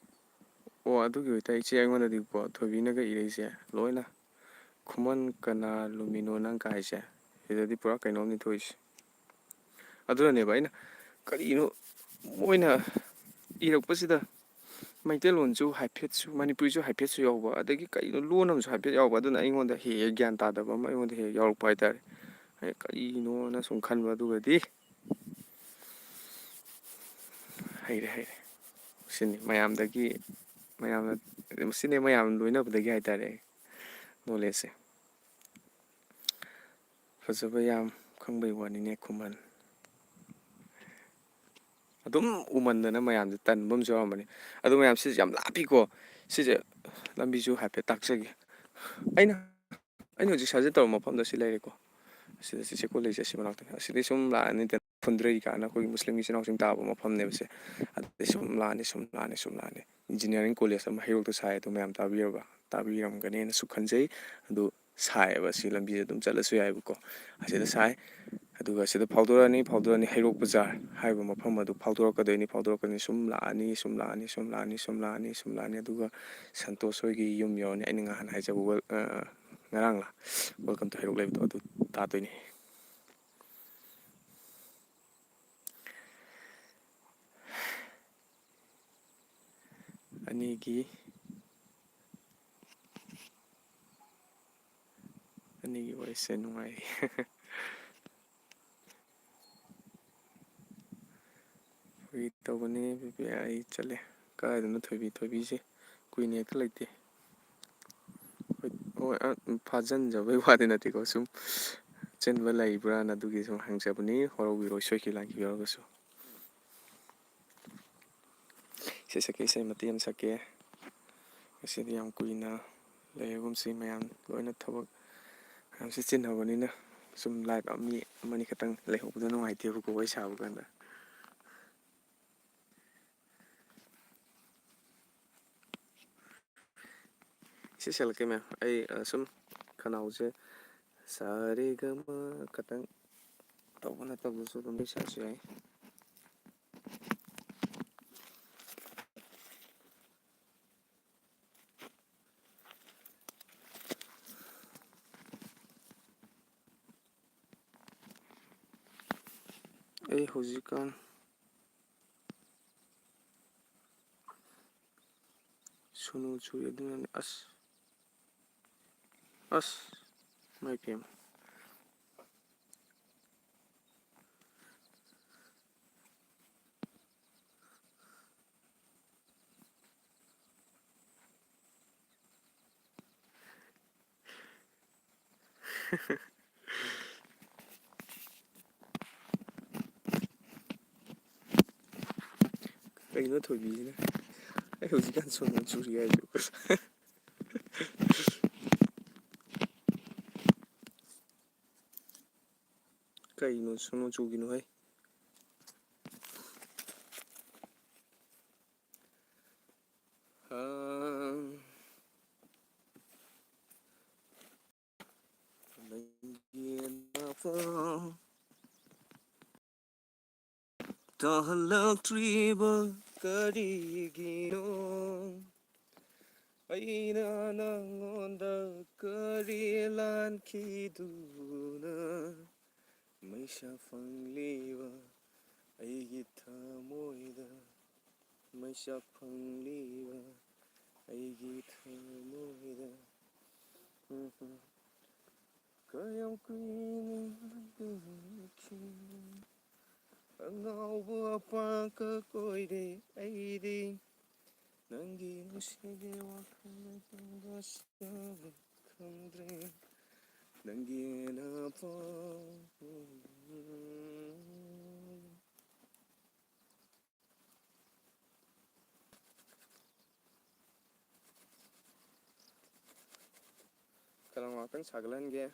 ꯑꯣ, ꯑꯗꯨꯒꯤ ꯑꯣꯏꯇꯥꯔꯦ ꯏꯆꯦ, ꯑꯩꯉꯣꯟꯗꯗꯤꯀꯣ, ꯊꯣꯏꯕꯤꯅꯒ ꯏꯔꯛꯏꯁꯦ ꯂꯣꯏꯅ "ꯈꯨꯃꯟ ꯀꯅꯥ ꯂꯨꯃꯤꯅꯣ ꯅꯪ" ꯀꯥꯏꯁꯦ, ꯁꯤꯗꯗꯤ ꯄꯨꯔꯥ ꯀꯩꯅꯣꯝꯅꯤ ꯊꯣꯛꯏꯁꯦ꯫ ꯑꯗꯨꯅꯅꯦꯕ ꯑꯩꯅ, ꯀꯔꯤꯅꯣ ꯃꯣꯏꯅ ꯏꯔꯛꯄꯁꯤꯗ ꯃꯩꯇꯩꯂꯣꯟꯁꯨ ꯍꯥꯏꯐꯦꯠꯁꯨ, ꯃꯅꯤꯄꯨꯔꯤꯁꯨ ꯍꯥꯏꯐꯦꯠꯁꯨ ꯌꯥꯎꯕ, ꯑꯗꯒꯤ ꯀꯩꯅꯣ ꯂꯣꯟ ꯑꯃꯁꯨ ꯍꯥꯏꯐꯦꯠ ꯌꯥꯎꯕ, ꯑꯗꯨꯅ ꯑꯩꯉꯣꯟꯗ ꯍꯦꯛ ꯍꯦꯛ ꯒ꯭ꯌꯥꯟ ꯇꯥꯗꯕ ꯑꯃ ꯑꯩꯉꯣꯟꯗ ꯍꯦꯛ ꯍꯦꯛ ꯌꯥꯎꯔꯛꯄ ꯍꯥꯏꯇꯥꯔꯦ꯫ ꯑꯩ ꯀꯔꯤꯅꯣꯅ ꯁꯨꯝ ꯈꯟꯕ, ꯑꯗꯨꯒꯗꯤ ꯍꯩꯔꯦ, ꯍꯩꯔꯦ꯫ ꯁꯤꯅꯤ ꯃꯌꯥꯝꯗꯒꯤ, ꯃꯌꯥꯝꯅ, ꯁꯤꯅꯤ ꯃꯌꯥꯝ ꯂꯣꯏꯅꯕꯗꯒꯤ ꯍꯥꯏꯇꯥꯔꯦ, knowledge ꯁꯦ꯫ ꯐꯖꯕ ꯌꯥꯝ ꯈꯪꯕꯩ ꯋꯥꯅꯤꯅꯦ ꯈꯨꯃꯟ꯫ ꯑꯗꯨꯝ ꯎꯃꯟꯗꯅ ꯃꯌꯥꯝꯁꯦ ꯇꯟꯕ ꯑꯃꯁꯨ ꯌꯥꯎꯔꯝꯃꯅꯤ꯫ ꯑꯗꯨ ꯃꯌꯥꯝ, ꯁꯤꯁꯦ ꯌꯥꯝ ꯂꯥꯞꯄꯤꯀꯣ꯫ ꯁꯤꯁꯦ ꯂꯝꯕꯤꯁꯨ ꯍꯥꯏꯐꯦꯠ ꯇꯥꯛꯆꯒꯦ꯫ ꯑꯩꯅ, ꯑꯩꯅ ꯍꯧꯖꯤꯛ ꯁꯖꯦꯁ ꯇꯧꯔꯕ ꯃꯐꯝꯗꯣ ꯁꯤ ꯂꯩꯔꯦꯀꯣ꯫ ꯑꯁꯤꯗ ꯆꯦꯆꯦ ꯀꯣꯂꯦꯖꯁꯦ ꯑꯁꯤ ꯃꯅꯥꯛꯇꯅꯤ꯫ ꯑꯁꯤꯗꯒꯤ ꯁꯨꯝ ꯂꯥꯛꯑꯅꯤ, ꯐꯨꯟꯗ꯭ꯔꯩ ꯀꯥꯏꯅ ꯑꯩꯈꯣꯏꯒꯤ ꯃꯨꯁꯂꯤꯝꯒꯤ ꯏꯆꯤꯟ ꯏꯅꯥꯎꯁꯤꯡ ꯇꯥꯕ ꯃꯐꯝꯅꯦꯕ ꯁꯦ꯫ ꯑꯗꯩ ꯁꯨꯝ ꯂꯥꯛꯑꯅꯤ, ꯁꯨꯝ ꯂꯥꯛꯑꯅꯤ, ꯁꯨꯝ ꯂꯥꯛꯑꯅꯤ꯫ Engineering college ꯑꯃ ꯍꯩꯔꯣꯛꯇ ꯁꯥꯏ, ꯑꯗꯨ ꯃꯌꯥꯝ ꯇꯥꯕꯤꯔꯕ? ꯇꯥꯕꯤꯔꯝꯒꯅꯦꯅꯁꯨ ꯈꯟꯖꯩ꯫ ꯑꯗꯨ ꯁꯥꯏꯌꯦꯕ, ꯁꯤ ꯂꯝꯕꯤꯁꯦ ꯑꯗꯨꯝ ꯆꯠꯂꯁꯨ ꯌꯥꯏꯕꯀꯣ꯫ ꯑꯁꯤꯗ ꯁꯥꯏ, ꯑꯗꯨꯒ ꯁꯤꯗ ꯐꯥꯎꯗꯣꯔꯛꯑꯅꯤ, ꯐꯥꯎꯗꯣꯔꯛꯑꯅꯤ, ꯍꯩꯔꯣꯛ ꯕꯖꯥꯔ ꯍꯥꯏꯕ ꯃꯐꯝ ꯑꯗꯨ ꯐꯥꯎꯗꯣꯔꯛꯀꯗꯣꯏꯅꯤ, ꯐꯥꯎꯗꯣꯔꯛꯀꯅꯤ, ꯁꯨꯝ ꯂꯥꯛꯑꯅꯤ, ꯁꯨꯝ ꯂꯥꯛꯑꯅꯤ, ꯁꯨꯝ ꯂꯥꯛꯑꯅꯤ, ꯁꯨꯝ ꯂꯥꯛꯑꯅꯤ, ꯁꯨꯝ ꯂꯥꯛꯑꯅꯤ, ꯑꯗꯨꯒ ꯁꯟꯇꯣꯁ ꯍꯣꯏꯒꯤ ꯌꯨꯝ ꯌꯧꯔꯅꯤ꯫ ꯑꯩꯅ ꯉꯍꯥꯟ ꯍꯥꯏꯖꯕ wel-, ꯑ, ꯉꯔꯥꯡꯂ Welcome to ꯍꯩꯔꯣꯛ ꯂꯩꯕꯗꯣ, ꯑꯗꯨ ꯇꯥꯗꯣꯏꯅꯤ꯫ ꯑꯅꯤꯒꯤ, ꯑꯅꯤꯒꯤ ꯋꯥꯔꯤꯁꯦ ꯅꯨꯡꯉꯥꯏꯔꯤ꯫ ꯐꯥꯒꯤ ꯇꯧꯕꯅꯦ, ꯕꯦꯕꯤ, ꯑꯩ ꯆꯠꯂꯦ꯫ ꯀꯗꯥꯏꯗꯅꯣ ꯊꯣꯏꯕꯤ? ꯊꯣꯏꯕꯤꯁꯦ ꯀꯨꯏꯅ ꯍꯦꯛꯇ ꯂꯩꯇꯦ꯫ ꯍꯣꯏ, ꯍꯣꯏ, ꯑ, ꯐꯥꯖꯟꯖꯕꯩ ꯋꯥꯗꯤ ꯅꯠꯇꯦꯀꯣ, ꯁꯨꯝ ꯑꯆꯤꯟꯕ ꯂꯩꯕ꯭ꯔꯥꯅ ꯑꯗꯨꯒꯤ ꯁꯨꯝ ꯍꯪꯖꯕꯅꯤ꯫ ꯋꯥꯔꯧꯕꯤꯔꯣꯏ, ꯁꯣꯏꯈꯤ ꯂꯥꯟꯈꯤꯕ ꯌꯥꯎꯔꯒꯁꯨ꯫ ꯏꯁꯩ ꯁꯛꯀꯦ, ꯏꯁꯩ ꯃꯇꯦꯛ ꯑꯃ ꯁꯛꯀꯦ꯫ ꯉꯁꯤꯗꯤ ꯌꯥꯝ ꯀꯨꯏꯅ ꯂꯩꯔꯒꯨꯝꯁꯤ, ꯃꯌꯥꯝ ꯂꯣꯏꯅ ꯊꯕꯛ ꯃꯌꯥꯝꯁꯤ ꯆꯤꯟꯅꯕꯅꯤꯅ꯫ ꯁꯨꯝ ꯂꯥꯏꯚ ꯃꯤ ꯑꯃꯅꯤ ꯈꯛꯇꯪ ꯂꯩꯍꯧꯕꯗꯣ ꯅꯨꯡꯉꯥꯏꯇꯦꯕꯀꯣ, ꯋꯥꯔꯤ ꯁꯥꯕ ꯀꯥꯟꯗ꯫ ꯏꯁꯩ ꯁꯛꯂꯛꯀꯦ ꯃꯌꯥꯝ꯫ ꯑꯩ, ꯑ, ꯁꯨꯝ ꯈꯅꯥꯎꯁꯦ ꯁꯥ ꯔꯦ ꯒ ꯃ ꯈꯛꯇꯪ ꯇꯧꯕ ꯅꯠꯇꯕꯗꯁꯨ ꯑꯗꯨꯝ ꯏꯁꯩ ꯁꯛꯑꯁꯨ ꯌꯥꯏ꯫ ꯑꯩ ꯍꯧꯖꯤꯛꯀꯥꯟ ꯁꯣꯅꯨ ꯆꯨꯔꯤ ꯑꯗꯨꯅꯅꯦ꯫ ꯑꯁ, ꯑꯁ, ꯃꯥꯏ ꯄꯦꯝꯃ꯫ ꯀꯩꯅꯣ ꯊꯣꯏꯕꯤꯁꯤꯅ ꯑꯩ ꯍꯧꯖꯤꯛꯀꯥꯟ ꯁꯣꯅꯣ ꯆꯨꯔꯤ ꯍꯥꯏꯁꯤꯕꯣ? ꯀꯩꯅꯣ ꯁꯣꯅꯣ ꯆꯨꯒꯤꯅꯣ ꯍꯩ? ꯅꯪꯒꯤ ꯅꯥꯄꯣꯝ ꯇꯥꯍꯜꯂꯛꯇ꯭ꯔꯤꯕ ꯀꯔꯤꯒꯤꯅꯣ? ꯑꯩꯅ ꯅꯪꯉꯣꯟꯗ ꯀꯔꯤ ꯂꯥꯟꯈꯤꯗꯨꯅ ꯃꯩꯁꯥ ꯐꯪꯂꯤꯕ ꯑꯩꯒꯤ ꯊꯃꯣꯏꯗ? ꯃꯩꯁꯥ ꯐꯪꯂꯤꯕ ꯑꯩꯒꯤ ꯊꯃꯣꯏꯗ꯫ ꯎꯝ, ꯎꯝ꯫ ꯀꯌꯥꯝ ꯀꯨꯏꯅ ꯂꯩꯔꯨꯈꯤ? ꯑꯉꯥꯎꯕ ꯑꯄꯥꯀ ꯀꯣꯏꯔꯦ ꯑꯩꯗꯤ꯫ ꯅꯪꯒꯤ ꯅꯨꯡꯁꯤꯒꯤ ꯋꯥꯈꯜꯅ ꯇꯨꯡꯗ ꯁꯥꯕ ꯈꯪꯗ꯭ꯔꯦ꯫ ꯅꯪꯒꯤ ꯅꯄꯥ ꯀꯂꯝ ꯉꯥꯛꯇꯪ ꯁꯥꯒꯠꯍꯟꯒꯦ꯫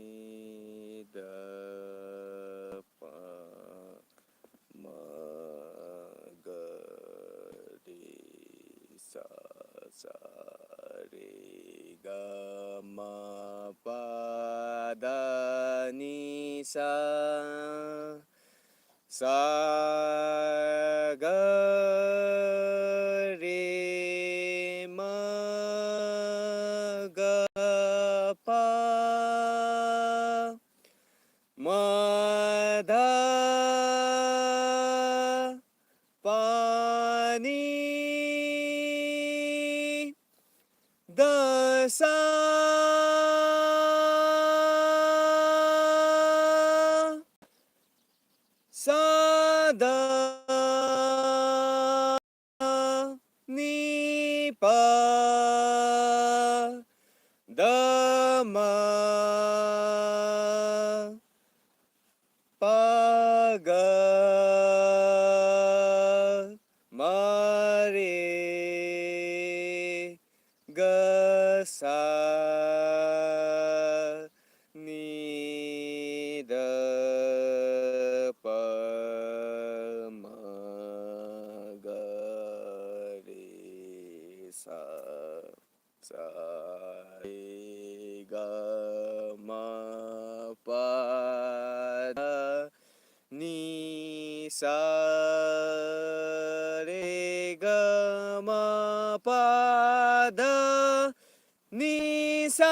ꯁꯥꯅꯤꯗ ꯄ ꯃꯒ ꯔꯤ ꯁꯥ ꯁꯥ ꯔꯦ ꯒ ꯃ ꯄ ꯗ ꯅꯤ ꯁꯥ ꯁꯥ ꯒ ꯔꯦ ꯃ ꯒ ꯄ ꯃ ꯙ ꯄ ꯅꯤ ꯗ ꯁꯥ ꯁꯥ ꯗ ꯅꯤ ꯄ ꯗ ꯃ ꯄ ꯒ ꯃ ꯔꯦ ꯒ ꯁꯥ ꯅꯤ ꯗ ꯄ ꯃ ꯒ ꯔꯦ ꯁꯥ ꯁꯥ ꯔꯦ ꯒ ꯃ ꯄ ꯙ ꯅꯤ ꯁꯥ ꯔꯦ ꯒ ꯃ ꯄ ꯙ ꯅꯤ ꯁꯥ,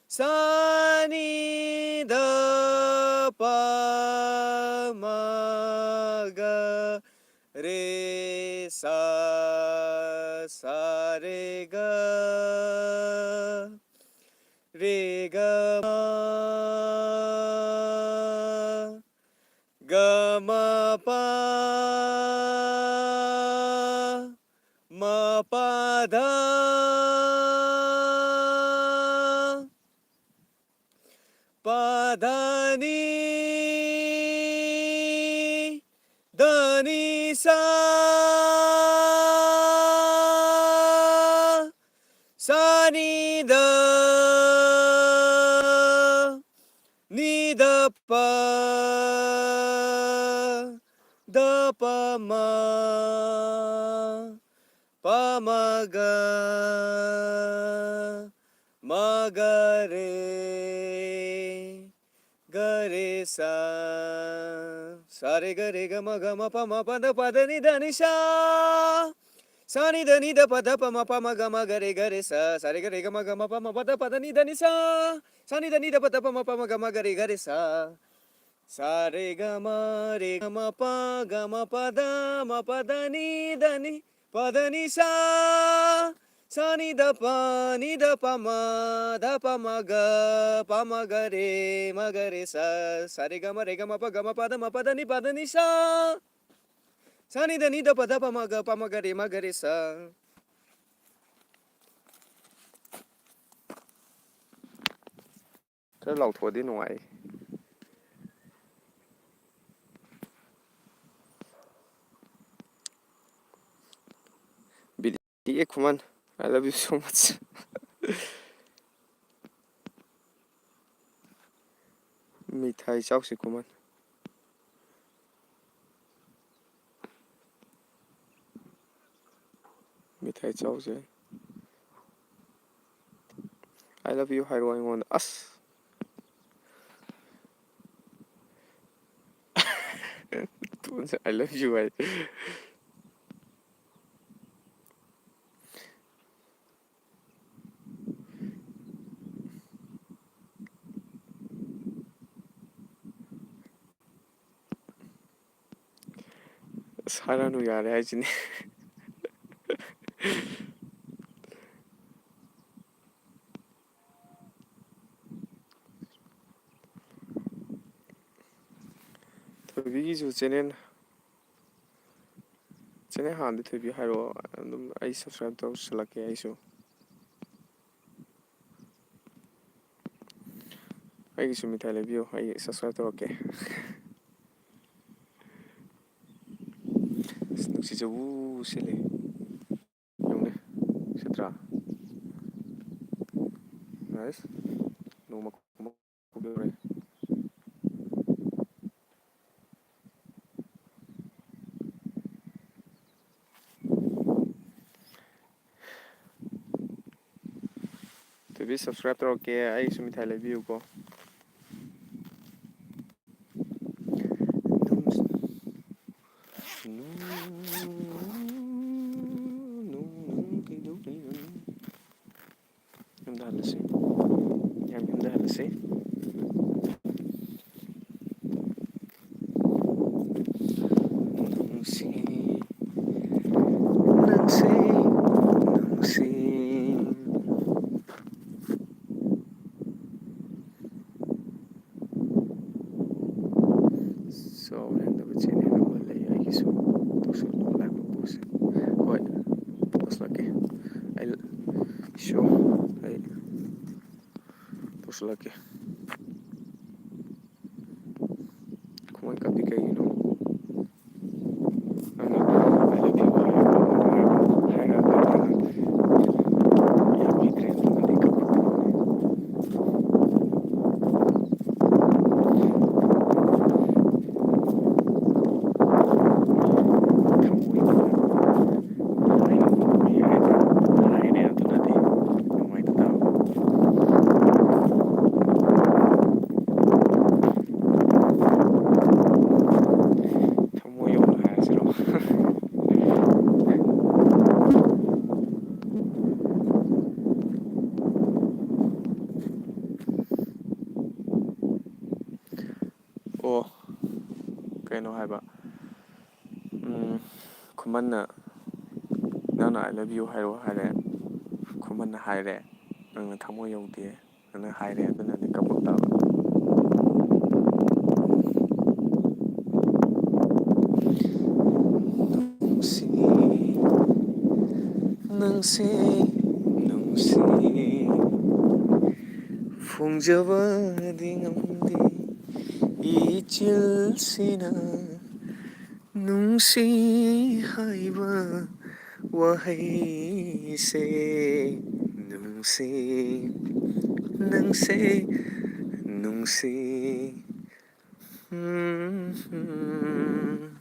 ꯁꯥ ꯅꯤ ꯙ ꯄ ꯃ ꯒ ꯔꯦ ꯁꯥ, ꯁꯥ ꯔꯦ ꯒ, ꯔꯦ ꯒ ꯃ, ꯒ ꯃ ꯄ, ꯃ ꯄ ꯙ, ꯄ ꯙ ꯅꯤ ꯙ ꯅꯤ ꯁꯥ, ꯁꯥ ꯅꯤ ꯙ, ꯅꯤ ꯙ ꯄ, ꯙ ꯄ ꯃ, ꯄ ꯃ ꯒ, ꯃ ꯒ ꯔꯦ, ꯒ ꯔꯦ ꯁꯥ, ꯁꯥ ꯔꯦ ꯒ ꯔꯦ ꯒ ꯃ ꯒ ꯃ ꯄ ꯃ ꯄ ꯙ ꯄ ꯙ ꯅꯤ ꯙ ꯅꯤ ꯁꯥ, ꯁꯥ ꯅꯤ ꯙ ꯅꯤ ꯙ ꯄ ꯙ ꯄ ꯃ ꯄ ꯃ ꯒ ꯃ ꯒ ꯔꯦ ꯒ ꯔꯦ ꯁꯥ, ꯁꯥ ꯔꯦ ꯒ ꯔꯦ ꯒ ꯃ ꯒ ꯃ ꯄ ꯃ ꯄ ꯙ ꯄ ꯙ ꯅꯤ ꯙ ꯅꯤ ꯁꯥ, ꯁꯥ ꯅꯤ ꯙ ꯅꯤ ꯙ ꯄ ꯙ ꯄ ꯃ ꯄ ꯃ ꯒ ꯃ ꯒ ꯔꯦ ꯒ ꯔꯦ ꯁꯥ, ꯁꯥ ꯔꯦ ꯒ ꯃ ꯔꯦ ꯒ ꯃ ꯄ ꯒ ꯃ ꯄ ꯙ ꯃ ꯄ ꯙ ꯅꯤ ꯙ ꯅꯤ ꯄ ꯙ ꯅꯤ ꯁꯥ, ꯁꯥ ꯅꯤ ꯙ ꯄ ꯅꯤ ꯙ ꯄ ꯃ ꯙ ꯄ ꯃ ꯒ ꯄ ꯃ ꯒ ꯔꯦ ꯃ ꯒ ꯔꯦ ꯁꯥ, ꯁꯥ ꯔꯦ ꯒ ꯃ ꯔꯦ ꯒ ꯃ ꯄ ꯒ ꯃ ꯄ ꯙ ꯃ ꯄ ꯙ ꯅꯤ ꯄ ꯙ ꯅꯤ ꯁꯥ, ꯁꯥ ꯅꯤ ꯙ ꯅꯤ ꯙ ꯄ ꯙ ꯄ ꯃ ꯒ ꯄ ꯃ ꯒ ꯔꯦ ꯃ ꯒ ꯔꯦ ꯁꯥ꯫ ꯈꯔ ꯂꯥꯎꯊꯣꯛꯑꯗꯤ ꯅꯨꯡꯉꯥꯏ꯫ ꯕꯤꯗꯤ ꯑꯦ ꯈꯨꯃꯟ, I love you so much. Mithai ꯆꯥꯎꯁꯤ Khuman. Mithai ꯆꯥꯎꯁꯦ꯫ I love you ꯍꯥꯏꯔꯣ ꯑꯩꯉꯣꯟꯗ꯫ ꯑꯁ꯫ ꯇꯣꯟꯁꯦ I love you ꯍꯥꯏ꯫ ꯍꯥꯏꯔꯅꯨ ꯌꯥꯔꯦ ꯍꯥꯏꯁꯤꯅꯤ꯫ ꯊꯣꯏꯕꯤꯒꯤꯁꯨ ꯆꯦꯅꯦꯜ, ꯆꯦꯅꯦꯜ ꯍꯥꯟꯅꯗꯤ ꯊꯣꯏꯕꯤ ꯍꯥꯏꯔꯛꯑꯣ, ꯑꯗꯨꯝ ꯑꯩ subscribe ꯇꯧꯁꯜꯂꯛꯀꯦ ꯑꯩꯁꯨ꯫ ꯑꯩꯒꯤꯁꯨ ꯃꯤꯊꯥꯏ ꯂꯩꯕꯤꯌꯨ, ꯑꯩ subscribe ꯇꯧꯔꯛꯀꯦ꯫ ꯑꯁ, ꯅꯨꯡꯁꯤꯖꯧ ꯁꯤꯂꯦ꯫ ꯌꯦꯡꯉꯨꯅꯦ, ꯁꯤꯠꯇ꯭ꯔꯥ? Nice꯫ ꯅꯣꯡꯃ ꯀꯨꯝꯕ ꯈꯨꯕꯤꯔꯦ꯫ ꯊꯣꯏꯕꯤ subscribe ꯇꯧꯔꯛꯀꯦ, ꯑꯩꯒꯤꯁꯨ ꯃꯤꯊꯥꯏ ꯂꯩꯕꯤꯌꯨꯀꯣ꯫ ꯌꯨꯝꯗ ꯍꯜꯂꯁꯤ꯫ ꯌꯥꯝ ꯌꯨꯝꯗ ꯍꯜꯂꯁꯤ꯫ ꯅꯪꯁꯤ, ꯅꯪꯁꯤ, ꯅꯪꯁꯤ꯫ ꯆꯥꯎ ꯍꯦꯟꯗꯕ ꯆꯦꯅꯦꯜ ꯑꯃ ꯂꯩ ꯑꯩꯒꯤꯁꯨ꯫ ꯇꯧꯁꯜꯂꯣ, ꯂꯥꯏꯕꯛ ꯄꯨꯁꯦ꯫ ꯍꯣꯏ, ꯇꯧꯁꯜꯂꯛꯀꯦ꯫ ꯑꯩ ꯁꯣ, ꯑꯩ ꯇꯧꯁꯜꯂꯛꯀꯦ꯫ ꯈꯨꯃꯟ ꯀꯞꯇꯤ ꯀꯩꯒꯤꯅꯣ? ꯅꯪꯅ I love you ꯍꯥꯏꯔꯒ, ꯍꯥꯏꯔꯒ ꯌꯥꯝ ꯍꯩꯇ꯭ꯔꯦ, ꯑꯗꯨꯃꯗꯤ ꯀꯞꯄ꯫ ꯊꯃꯣꯏꯗ ꯍꯥꯏꯅ ꯍꯥꯏꯔꯦ, ꯑꯗꯨꯅꯗꯤ ꯅꯨꯡꯉꯥꯏꯇ ꯇꯥꯕ꯫ ꯊꯃꯣꯏ ꯌꯧꯅ ꯍꯥꯏꯔꯁꯤꯔꯣ? ꯑꯣ, ꯀꯩꯅꯣ ꯍꯥꯏꯕ, ꯎꯝ, ꯈꯨꯃꯟꯅ, "ꯅꯪꯅ I love you ꯍꯥꯏꯔꯛꯑꯣ" ꯍꯥꯏꯔꯦ꯫ ꯈꯨꯃꯟꯅ ꯍꯥꯏꯔꯦ, "ꯅꯪꯅ ꯊꯃꯣꯏ ꯌꯧꯗꯦ" ꯑꯅ ꯍꯥꯏꯔꯦ, ꯑꯗꯨꯅꯗꯤ ꯀꯞꯄꯛꯇꯕ꯫ ꯅꯨꯡꯁꯤ, ꯅꯪꯁꯦ ꯅꯨꯡꯁꯤ, ꯐꯣꯡꯖꯕꯗꯤ ꯉꯝꯗꯦ ꯏꯆꯤꯜꯁꯤꯅ꯫ ꯅꯨꯡꯁꯤ ꯍꯥꯏꯕ ꯋꯥꯍꯩꯁꯦ, ꯅꯨꯡꯁꯤ, ꯅꯪꯁꯦ ꯅꯨꯡꯁꯤ꯫ ꯎꯝ, ꯎꯝ꯫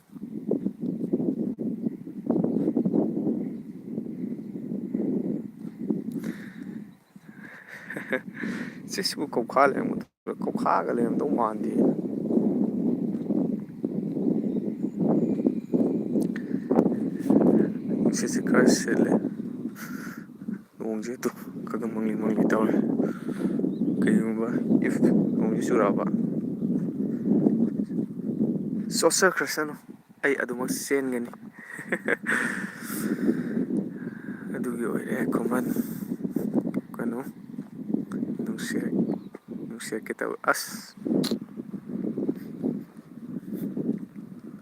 ꯁꯤꯁꯤꯕꯨ ꯀꯧꯈꯥ ꯂꯩꯔꯝꯒꯗ꯭ꯔꯥ? ꯀꯧꯈꯥꯒ ꯂꯩꯔꯝꯗꯧ ꯃꯥꯟꯗꯦ꯫ ꯅꯨꯡꯁꯤꯠꯁꯦ ꯈꯔ ꯁꯤꯠꯂꯦ꯫ ꯅꯣꯡꯁꯦ ꯇꯨ ꯈꯔ ꯈꯔ ꯃꯪꯂꯤ ꯃꯪꯂꯤ ꯇꯧꯔꯦ꯫ ꯀꯩꯒꯨꯝꯕ if ꯅꯣꯡꯁꯦ ꯆꯨꯔꯛꯑꯕ, ꯆꯣꯠꯆꯈ꯭ꯔꯁꯅꯨ, ꯑꯩ ꯑꯗꯨꯃꯛ ꯆꯦꯟꯒꯅꯤ꯫ ꯑꯗꯨꯒꯤ ꯑꯣꯏꯔꯦ ꯈꯨꯃꯟ꯫ ꯀꯩꯅꯣ, ꯅꯨꯡꯁꯤꯔꯛ-, ꯅꯨꯡꯁꯤꯔꯛꯀꯦ ꯇꯧꯋꯦ꯫ ꯑꯁ,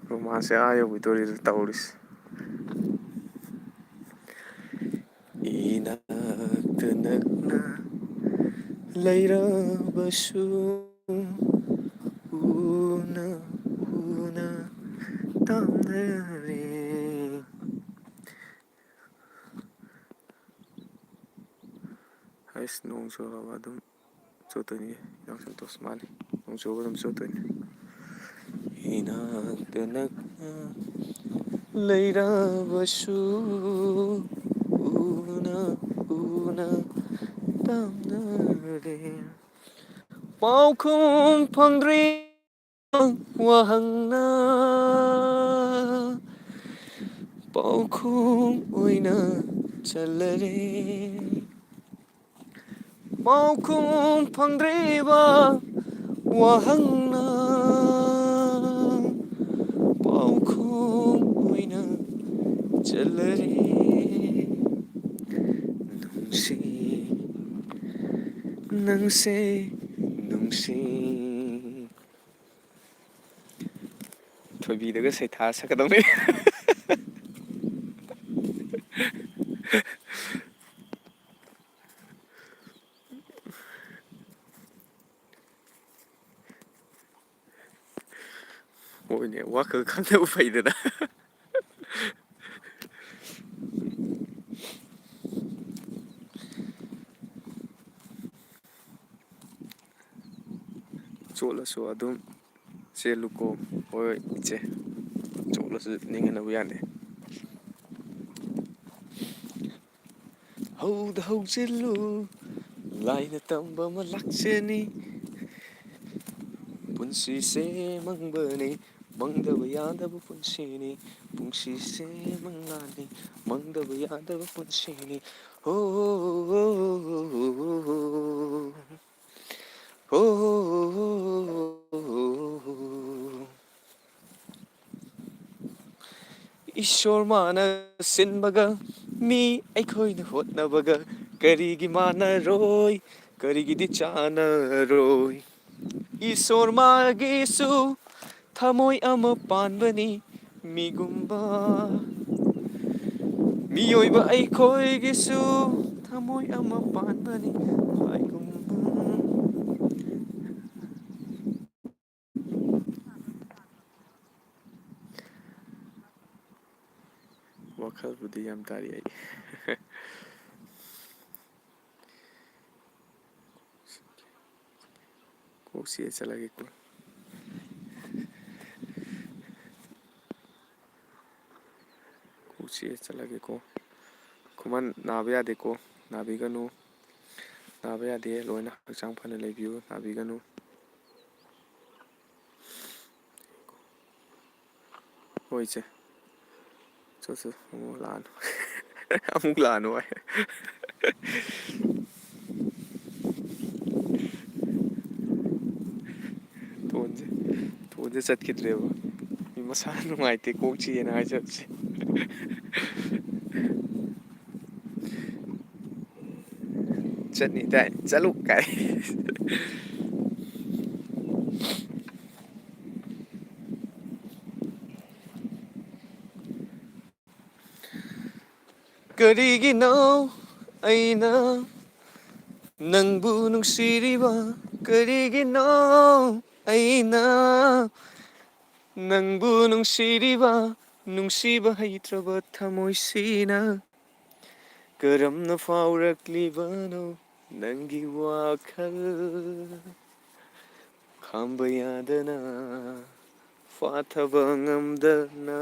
romance ꯁꯦ ꯑꯥ ꯌꯧꯈꯤꯗꯣꯔꯤꯗ ꯇꯧꯔꯤꯁꯦ꯫ ꯏꯅꯥꯛꯇ ꯅꯛꯅ ꯂꯩꯔꯕꯁꯨ, ꯎꯅ ꯎꯅ ꯇꯥꯝꯅꯔꯦ꯫ ꯍꯩꯁ, ꯅꯣꯡ ꯆꯨꯔꯕ ꯑꯗꯨꯝ ꯆꯣꯠꯇꯣꯏꯅꯤ꯫ ꯌꯥꯝ ꯁꯟꯇꯣꯁ ꯃꯥꯜꯂꯤ꯫ ꯅꯣꯡ ꯆꯨꯕ ꯑꯗꯨꯝ ꯆꯣꯠꯇꯣꯏꯅꯤ꯫ ꯏꯅꯥꯛꯇ ꯅꯛꯅ ꯂꯩꯔꯕꯁꯨ, ꯎꯅ ꯎꯅ ꯇꯥꯝꯅꯔꯦ꯫ ꯄꯥꯎꯈꯨꯝ ꯐꯪꯗ꯭ꯔꯤ ꯋꯥꯍꯪꯅ ꯄꯥꯎꯈꯨꯝ ꯑꯣꯏꯅ ꯆꯜꯂꯔꯦ꯫ ꯄꯥꯎꯈꯨꯝ ꯐꯪꯗ꯭ꯔꯤꯕ ꯋꯥꯍꯪꯅ ꯄꯥꯎꯈꯨꯝ ꯑꯣꯏꯅ ꯆꯠꯂꯔꯦ ꯅꯨꯡꯁꯤ, ꯅꯪꯁꯦ ꯅꯨꯡꯁꯤ꯫ ꯊꯣꯏꯕꯤꯗꯒ ꯁꯩꯊꯥ ꯁꯛꯀꯗꯧꯅꯤ꯫ ꯍꯣꯏꯅꯦ, ꯋꯥꯈꯜ ꯈꯟꯊꯕ ꯐꯩꯗꯅ꯫ ꯆꯣꯠꯂꯁꯨ ꯑꯗꯨꯝ ꯆꯦꯜꯂꯨꯀꯣ꯫ ꯍꯣꯏ ꯏꯆꯦ, ꯆꯣꯠꯂꯁꯨ ꯅꯤꯡꯍꯟꯅꯕ ꯌꯥꯗꯦ꯫ ꯍꯧꯗ ꯍꯧꯖꯤꯜꯂꯨ, ꯂꯥꯏꯅ ꯇꯝꯕ ꯑꯃ ꯂꯥꯛꯆꯅꯤ꯫ ꯄꯨꯟꯁꯤꯁꯦ ꯃꯪꯕꯅꯤ, ꯃꯪꯗꯕ ꯌꯥꯗꯕ ꯄꯨꯟꯁꯤꯅꯤ꯫ ꯄꯨꯟꯁꯤꯁꯦ ꯃꯪꯂꯥꯅꯤ, ꯃꯪꯗꯕ ꯌꯥꯗꯕ ꯄꯨꯟꯁꯤꯅꯤ꯫ ꯍꯣ, ꯍꯣ, ꯍꯣ, ꯍꯣ꯫ ꯏꯁꯣꯔ ꯃꯥꯅ ꯁꯤꯟꯕꯒ ꯃꯤ ꯑꯩꯈꯣꯏꯅ ꯍꯣꯠꯅꯕꯒ ꯀꯔꯤꯒꯤ ꯃꯥꯟꯅꯔꯣꯏ? ꯀꯔꯤꯒꯤꯗꯤ ꯆꯥꯟꯅꯔꯣꯏ? ꯏꯁꯣꯔ ꯃꯥꯒꯤꯁꯨ ꯊꯃꯣꯏ ꯑꯃ ꯄꯥꯟꯕꯅꯤ ꯃꯤꯒꯨꯝꯕ꯫ ꯃꯤꯑꯣꯏꯕ ꯑꯩꯈꯣꯏꯒꯤꯁꯨ ꯊꯃꯣꯏ ꯑꯃ ꯄꯥꯟꯕꯅꯤ ꯂꯥꯏꯒꯨꯝꯕ꯫ ꯋꯥꯈꯜꯕꯨꯗꯤ ꯌꯥꯝ ꯇꯥꯔꯤ ꯑꯩ꯫ ꯀꯣꯛꯁꯤ ꯆꯠꯂꯒꯦꯀꯣ꯫ ꯀꯣꯛꯁꯤ ꯆꯠꯂꯒꯦꯀꯣ꯫ ꯈꯨꯃꯟ, ꯅꯥꯕ ꯌꯥꯗꯦꯀꯣ, ꯅꯥꯕꯤꯒꯅꯨ꯫ ꯅꯥꯕ ꯌꯥꯗꯦ, ꯂꯣꯏꯅ ꯍꯛꯆꯥꯡ ꯐꯅ ꯂꯩꯕꯤꯌꯨ, ꯅꯥꯕꯤꯒꯅꯨ꯫ ꯍꯣꯏ ꯏꯆꯦ꯫ ꯆꯣ, ꯆꯣ, ꯑꯃꯨꯛ ꯂꯥꯛꯑꯅꯨ꯫ ꯑꯃꯨꯛ ꯂꯥꯛꯑꯅꯨ ꯍꯥꯏ꯫ ꯇꯣꯟꯁꯦ, ꯇꯣꯟꯁꯦ ꯆꯠꯈꯤꯗ꯭ꯔꯦꯕ꯫ ꯃꯤ ꯃꯁꯥ ꯅꯨꯡꯉꯥꯏꯇꯦ, ꯀꯣꯛ ꯆꯤꯛꯑꯦꯅ ꯍꯥꯏꯖꯕꯁꯦ꯫ ꯆꯠꯅꯤ ꯇꯥꯏ, ꯆꯠꯂꯨ ꯀꯥꯏ꯫ ꯀꯔꯤꯒꯤꯅꯣ ꯑꯩꯅ ꯅꯪꯕꯨ ꯅꯨꯡꯁꯤꯔꯤꯕ? ꯀꯔꯤꯒꯤꯅꯣ ꯑꯩꯅ ꯅꯪꯕꯨ ꯅꯨꯡꯁꯤꯔꯤꯕ? ꯅꯨꯡꯁꯤꯕ ꯍꯩꯇ꯭ꯔꯕ ꯊꯃꯣꯏꯁꯤꯅ ꯀꯔꯝꯅ ꯐꯥꯎꯔꯛꯂꯤꯕꯅꯣ ꯅꯪꯒꯤ ꯋꯥꯈꯜ? ꯈꯥꯝꯕ ꯌꯥꯗꯅ, ꯐꯥꯊꯕ ꯉꯝꯗꯅ,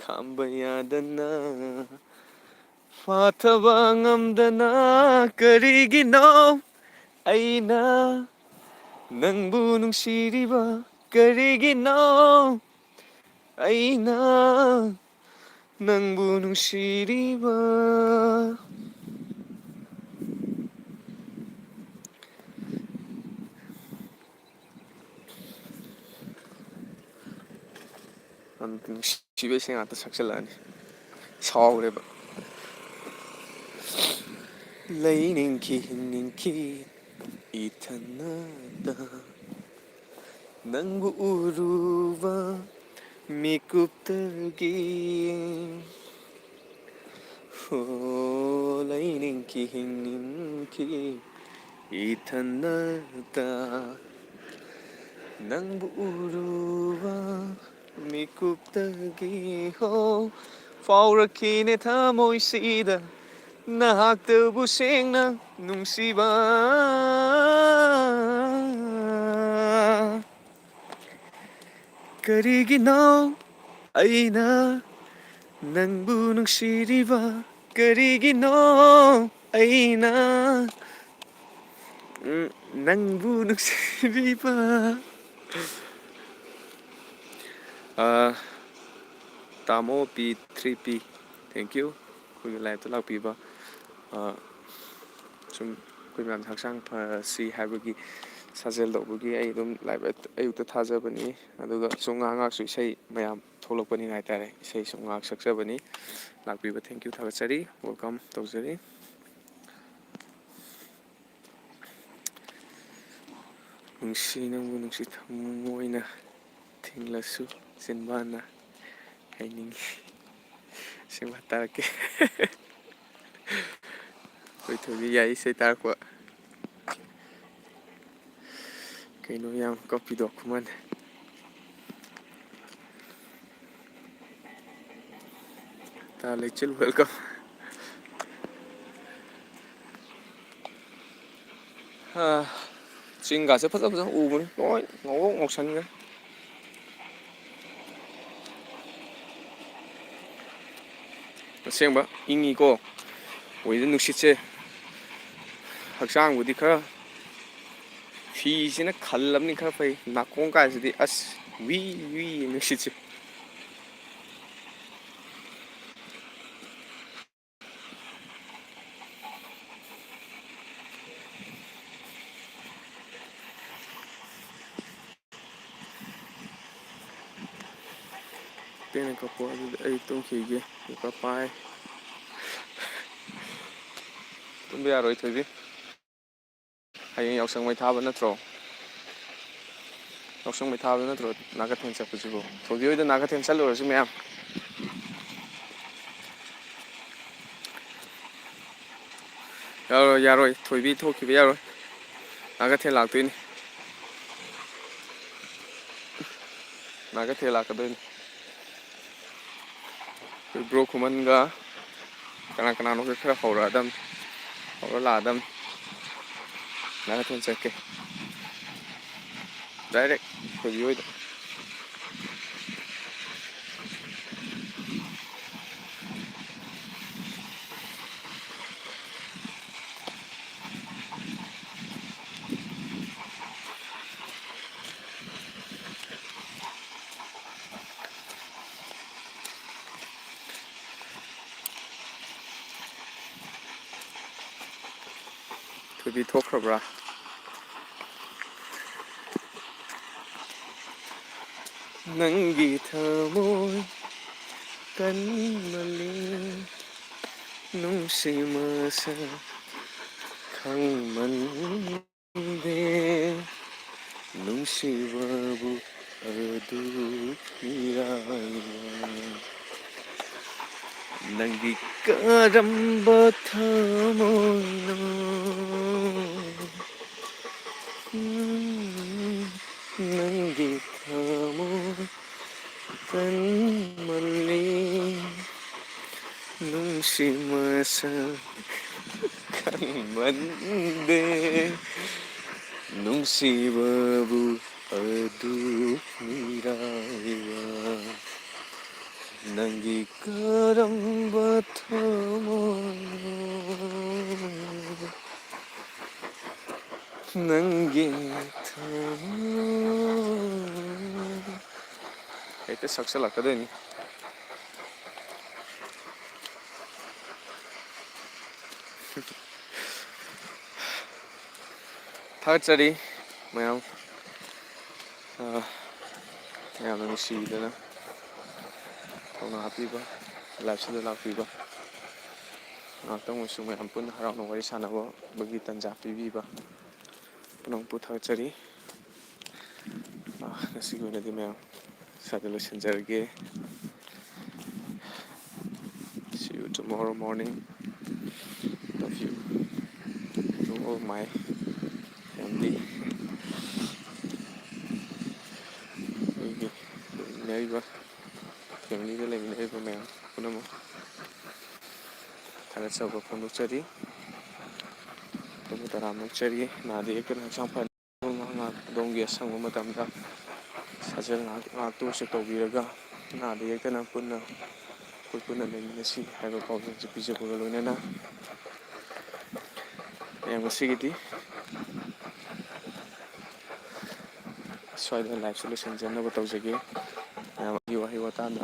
ꯈꯥꯝꯕ ꯌꯥꯗꯅ, ꯐꯥꯊꯕ ꯉꯝꯗꯅ, ꯀꯔꯤꯒꯤꯅꯣ ꯑꯩꯅ ꯅꯪꯕꯨ ꯅꯨꯡꯁꯤꯔꯤꯕ? ꯀꯔꯤꯒꯤꯅꯣ ꯑꯩꯅ ꯅꯪꯕꯨ ꯅꯨꯡꯁꯤꯔꯤꯕ? ꯅꯨꯡꯁꯤꯕ ꯏꯁꯩ ꯉꯥꯛꯇ ꯁꯛꯆꯜꯂꯛꯑꯅꯤ꯫ ꯁꯥꯎꯔꯦꯕ꯫ ꯂꯩꯅꯤꯡꯈꯤ, ꯍꯤꯡꯅꯤꯡꯈꯤ ꯏꯊꯟꯅꯗ, ꯅꯪꯕꯨ ꯎꯔꯨꯕ ꯃꯤꯀꯨꯞꯇꯒꯤ꯫ ꯍꯣ, ꯂꯩꯅꯤꯡꯈꯤ, ꯍꯤꯡꯅꯤꯡꯈꯤ ꯏꯊꯟꯅꯗ, ꯅꯪꯕꯨ ꯎꯔꯨꯕ ꯃꯤꯀꯨꯞꯇꯒꯤ꯫ ꯍꯣ, ꯐꯥꯎꯔꯛꯈꯤꯅꯦ ꯊꯃꯣꯏꯁꯤꯗ ꯅꯍꯥꯛꯇꯕꯨ ꯁꯦꯡꯅ ꯅꯨꯡꯁꯤꯕ꯫ ꯀꯔꯤꯒꯤꯅꯣ ꯑꯩꯅ ꯅꯪꯕꯨ ꯅꯨꯡꯁꯤꯔꯤꯕ? ꯀꯔꯤꯒꯤꯅꯣ ꯑꯩꯅ, ꯎꯝ, ꯅꯪꯕꯨ ꯅꯨꯡꯁꯤꯔꯤꯕ? ꯑ, ꯇꯥꯃꯣ P three P, thank you ꯑꯩꯈꯣꯏꯒꯤ liveꯇ ꯂꯥꯛꯄꯤꯕ꯫ ꯑ, ꯁꯨꯝ ꯑꯩꯈꯣꯏ ꯃꯌꯥꯝ ꯍꯛꯆꯥꯡ ꯐꯁꯤ ꯍꯥꯏꯕꯒꯤ ꯁꯥꯖꯦꯜ ꯇꯧꯕꯒꯤ ꯑꯩ ꯑꯗꯨꯝ live ꯑꯌꯨꯛꯇ ꯊꯥꯖꯕꯅꯤ꯫ ꯑꯗꯨꯒ ꯁꯨꯝ ꯉꯥꯏꯍꯥꯛ ꯉꯥꯏꯍꯥꯛꯁꯨ ꯏꯁꯩ ꯃꯌꯥꯝ ꯊꯣꯛꯂꯛꯄꯅꯤꯅ ꯍꯥꯏꯇꯥꯔꯦ, ꯏꯁꯩ ꯁꯨꯝ ꯉꯥꯏꯍꯥꯛ ꯁꯛꯆꯕꯅꯤ꯫ ꯂꯥꯛꯄꯤꯕ thank you ꯊꯥꯒꯠꯆꯔꯤ, welcome ꯇꯧꯖꯔꯤ꯫ ꯅꯨꯡꯁꯤ ꯅꯪꯕꯨ ꯅꯨꯡꯁꯤ ꯊꯃꯣꯏꯅ ꯊꯤꯡꯂꯁꯨ ꯆꯤꯟꯕꯥꯟꯅ ꯍꯥꯏꯅꯤꯡꯉꯤ꯫ ꯁꯤꯃ ꯇꯥꯔꯛꯀꯦ꯫ ꯑꯩꯈꯣꯏ ꯊꯣꯏꯕꯤ ꯌꯥꯏ ꯏꯁꯩ ꯇꯥꯔꯛꯄ꯫ ꯀꯩꯅꯣ ꯌꯥꯝ ꯀꯞꯄꯤꯗꯣ ꯈꯨꯃꯟ꯫ ꯇꯥ ꯂꯩꯆꯤꯜ welcome꯫ ꯑꯥ, ꯆꯤꯡꯒꯥꯁꯦ ꯐꯖ ꯐꯖꯅ ꯎꯕꯅꯤ, ꯂꯣꯏ ꯉꯧꯔꯣꯛ ꯉꯧꯁꯟꯈ꯭ꯔꯦ꯫ ꯑꯁꯦꯡꯕ ꯏꯪꯉꯤꯀꯣ, ꯑꯣꯏꯗ ꯅꯨꯡꯁꯤꯠꯁꯦ꯫ ꯍꯛꯆꯥꯡꯕꯨꯗꯤ ꯈꯔ, ꯐꯤꯁꯤꯅ ꯈꯜꯂꯕꯅꯤ ꯈꯔ ꯐꯩ, ꯅꯥꯀꯣꯡ ꯀꯥꯏꯁꯤꯗꯤ ꯑꯁ ꯋꯤ ꯋꯤ ꯅꯨꯡꯁꯤꯠꯁꯦ꯫ ꯄꯦꯟꯅ ꯀꯞꯄꯣ, ꯑꯗꯨꯗꯤ ꯑꯩ ꯇꯨꯝꯈꯤꯒꯦ꯫ ꯀꯨꯀꯥ ꯄꯥꯏ꯫ ꯇꯨꯝꯕ ꯌꯥꯔꯣꯏ ꯊꯣꯏꯕꯤ꯫ ꯍꯌꯦꯡ ꯌꯥꯎꯁꯪ ꯃꯩ ꯊꯥꯕ ꯅꯠꯇ꯭ꯔꯣ? ꯌꯥꯎꯁꯪ ꯃꯩ ꯊꯥꯕ ꯅꯠꯇ꯭ꯔꯣ ꯅꯥꯀꯊꯦꯟ ꯆꯠꯄꯁꯤꯕꯨ? ꯊꯣꯏꯕꯤ ꯍꯣꯏꯗ ꯅꯥꯀꯊꯦꯟ ꯆꯠꯂꯨꯔꯁꯤ ꯃꯌꯥꯝ꯫ ꯌꯥꯔꯣꯏ, ꯌꯥꯔꯣꯏ꯫ ꯊꯣꯏꯕꯤ ꯊꯣꯛꯈꯤꯕ ꯌꯥꯔꯣꯏ꯫ ꯅꯥꯀꯊꯦꯟ ꯂꯥꯛꯇꯣꯏꯅꯤ꯫ ꯅꯥꯀꯊꯦꯟ ꯂꯥꯛꯀꯗꯣꯏꯅꯤ꯫ ꯑꯩꯈꯣꯏ ꯕ꯭ꯔꯣ ꯈꯨꯃꯟꯒ ꯀꯅꯥ ꯀꯅꯥꯅꯣ ꯈꯔ ꯍꯧꯔꯛꯑꯗꯝ, ꯍꯧꯔ ꯂꯥꯛꯑꯗꯝ꯫ ꯅꯥꯀꯊꯦꯟ ꯆꯠꯀꯦ꯫ Direct ꯊꯣꯏꯕꯤ ꯍꯣꯏꯗ꯫ ꯊꯣꯏꯕꯤ ꯊꯣꯛꯈ꯭ꯔꯕ꯭ꯔꯥ? ꯅꯪꯒꯤ ꯊꯃꯣꯏ ꯀꯟꯃꯜꯂꯤ, ꯅꯨꯡꯁꯤ ꯃꯁꯛ ꯈꯪꯃꯟꯗꯦ, ꯅꯨꯡꯁꯤꯕꯕꯨ ꯑꯗꯨꯛ ꯃꯤꯔꯥꯏꯕ꯫ ꯅꯪꯒꯤ ꯀꯔꯝꯕ ꯊꯃꯣꯏꯅꯣ? ꯎꯝ, ꯅꯪꯒꯤ ꯊꯃꯣꯏ ꯀꯟꯃꯜꯂꯤ, ꯅꯨꯡꯁꯤ ꯃꯁꯛ ꯈꯪꯃꯟꯗꯦ, ꯅꯨꯡꯁꯤꯕꯕꯨ ꯑꯗꯨꯛ ꯃꯤꯔꯥꯏꯕ꯫ ꯅꯪꯒꯤ ꯀꯔꯝꯕ ꯊꯃꯣꯏꯅꯣ? ꯅꯪꯒꯤ ꯊꯃꯣꯏ꯫ ꯍꯦꯛꯇ ꯁꯛꯆꯜꯂꯛꯀꯗꯣꯏꯅꯤ꯫ ꯊꯥꯒꯠꯆꯔꯤ ꯃꯌꯥꯝ, ꯑ, ꯃꯌꯥꯝꯅ ꯅꯨꯡꯁꯤꯕꯤꯗꯅ ꯊꯧꯅꯥ ꯍꯥꯞꯄꯤꯕ, live-ꯁꯤꯗ ꯂꯥꯛꯄꯤꯕ, ꯉꯥꯏꯍꯥꯛꯇꯪ ꯑꯣꯏꯔꯁꯨ ꯃꯌꯥꯝ ꯄꯨꯟꯅ ꯍꯔꯥꯎꯅ ꯋꯥꯔꯤ ꯁꯥꯟꯅꯕꯒꯤ ꯇꯥꯟꯖꯥ ꯄꯤꯕꯤꯕ ꯄꯨꯝꯅꯃꯛꯄꯨ ꯊꯥꯒꯠꯆꯔꯤ꯫ ꯑ, ꯉꯁꯤꯒꯤ ꯑꯣꯏꯅꯗꯤ ꯃꯌꯥꯝ ꯁ꯭ꯋꯥꯏꯗ ꯂꯣꯏꯁꯤꯟꯖꯔꯒꯦ꯫ See you tomorrow morning. Love you to all my family. ꯑꯩꯒꯤ ꯂꯩꯃꯤꯟꯅꯔꯤꯕ, family-ꯗ ꯂꯩꯃꯤꯟꯅꯔꯤꯕ ꯃꯌꯥꯝ ꯄꯨꯝꯅꯃꯛ ꯊꯥꯒꯠꯆꯕ ꯐꯣꯡꯗꯣꯛꯆꯔꯤ꯫ ꯑꯗꯣꯝꯕꯨ ꯇꯔꯥꯝꯅ ꯑꯣꯛꯆꯔꯤ꯫ ꯅꯥꯗ ꯌꯦꯛꯇꯅ ꯍꯛꯆꯥꯡ ꯐꯅ ꯉꯥꯏꯍꯥꯛ ꯉꯥꯏꯍꯥꯛ ꯑꯗꯣꯝꯒꯤ ꯑꯁꯪꯕ ꯃꯇꯝꯗ ꯁꯥꯖꯦꯜ ꯉꯥꯏꯍꯥꯛ ꯉꯥꯏꯍꯥꯛꯇ ꯑꯣꯏꯔꯁꯨ ꯇꯧꯕꯤꯔꯒ, ꯅꯥꯗ ꯌꯦꯛꯇꯅ ꯄꯨꯟꯅ, ꯑꯩꯈꯣꯏ ꯄꯨꯟꯅ ꯂꯩꯃꯤꯟꯅꯁꯤ ꯍꯥꯏꯕ ꯄꯥꯎꯖꯦꯜꯁꯤ ꯄꯤꯖꯕꯒ ꯂꯣꯏꯅꯅ, ꯃꯌꯥꯝ ꯉꯁꯤꯒꯤꯗꯤ ꯁ꯭ꯋꯥꯏꯗ live-ꯁꯤ ꯂꯣꯏꯁꯤꯟꯖꯅꯕ ꯇꯧꯖꯒꯦ꯫ ꯃꯌꯥꯝꯒꯤ ꯋꯥꯍꯩ ꯋꯥꯇꯥꯅ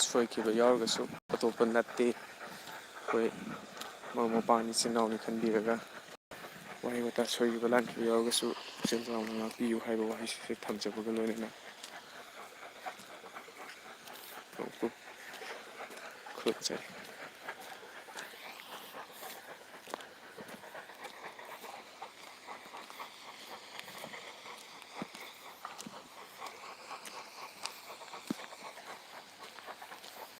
ꯁꯣꯏꯈꯤꯕ ꯌꯥꯎꯔꯒꯁꯨ ꯑꯇꯣꯞꯄ ꯅꯠꯇꯦ꯫ ꯑꯩꯈꯣꯏ ꯃꯔꯨꯞ ꯃꯄꯥꯡ ꯏꯆꯤꯟ ꯏꯅꯥꯎꯅꯤ ꯈꯟꯕꯤꯔꯒ ꯋꯥꯍꯩ ꯋꯥꯇꯥ ꯁꯣꯏꯈꯤꯕ ꯂꯥꯟꯈꯤꯕ ꯌꯥꯎꯔꯒꯁꯨ ꯄꯨꯛꯆꯦꯜ ꯆꯥꯎꯅ ꯉꯥꯛꯄꯤꯌꯨ ꯍꯥꯏꯕ ꯋꯥꯍꯩꯁꯤꯁꯨ ꯊꯝꯖꯕꯒ ꯂꯣꯏꯅꯅ ꯈꯨꯔꯨꯝꯖꯔꯤ꯫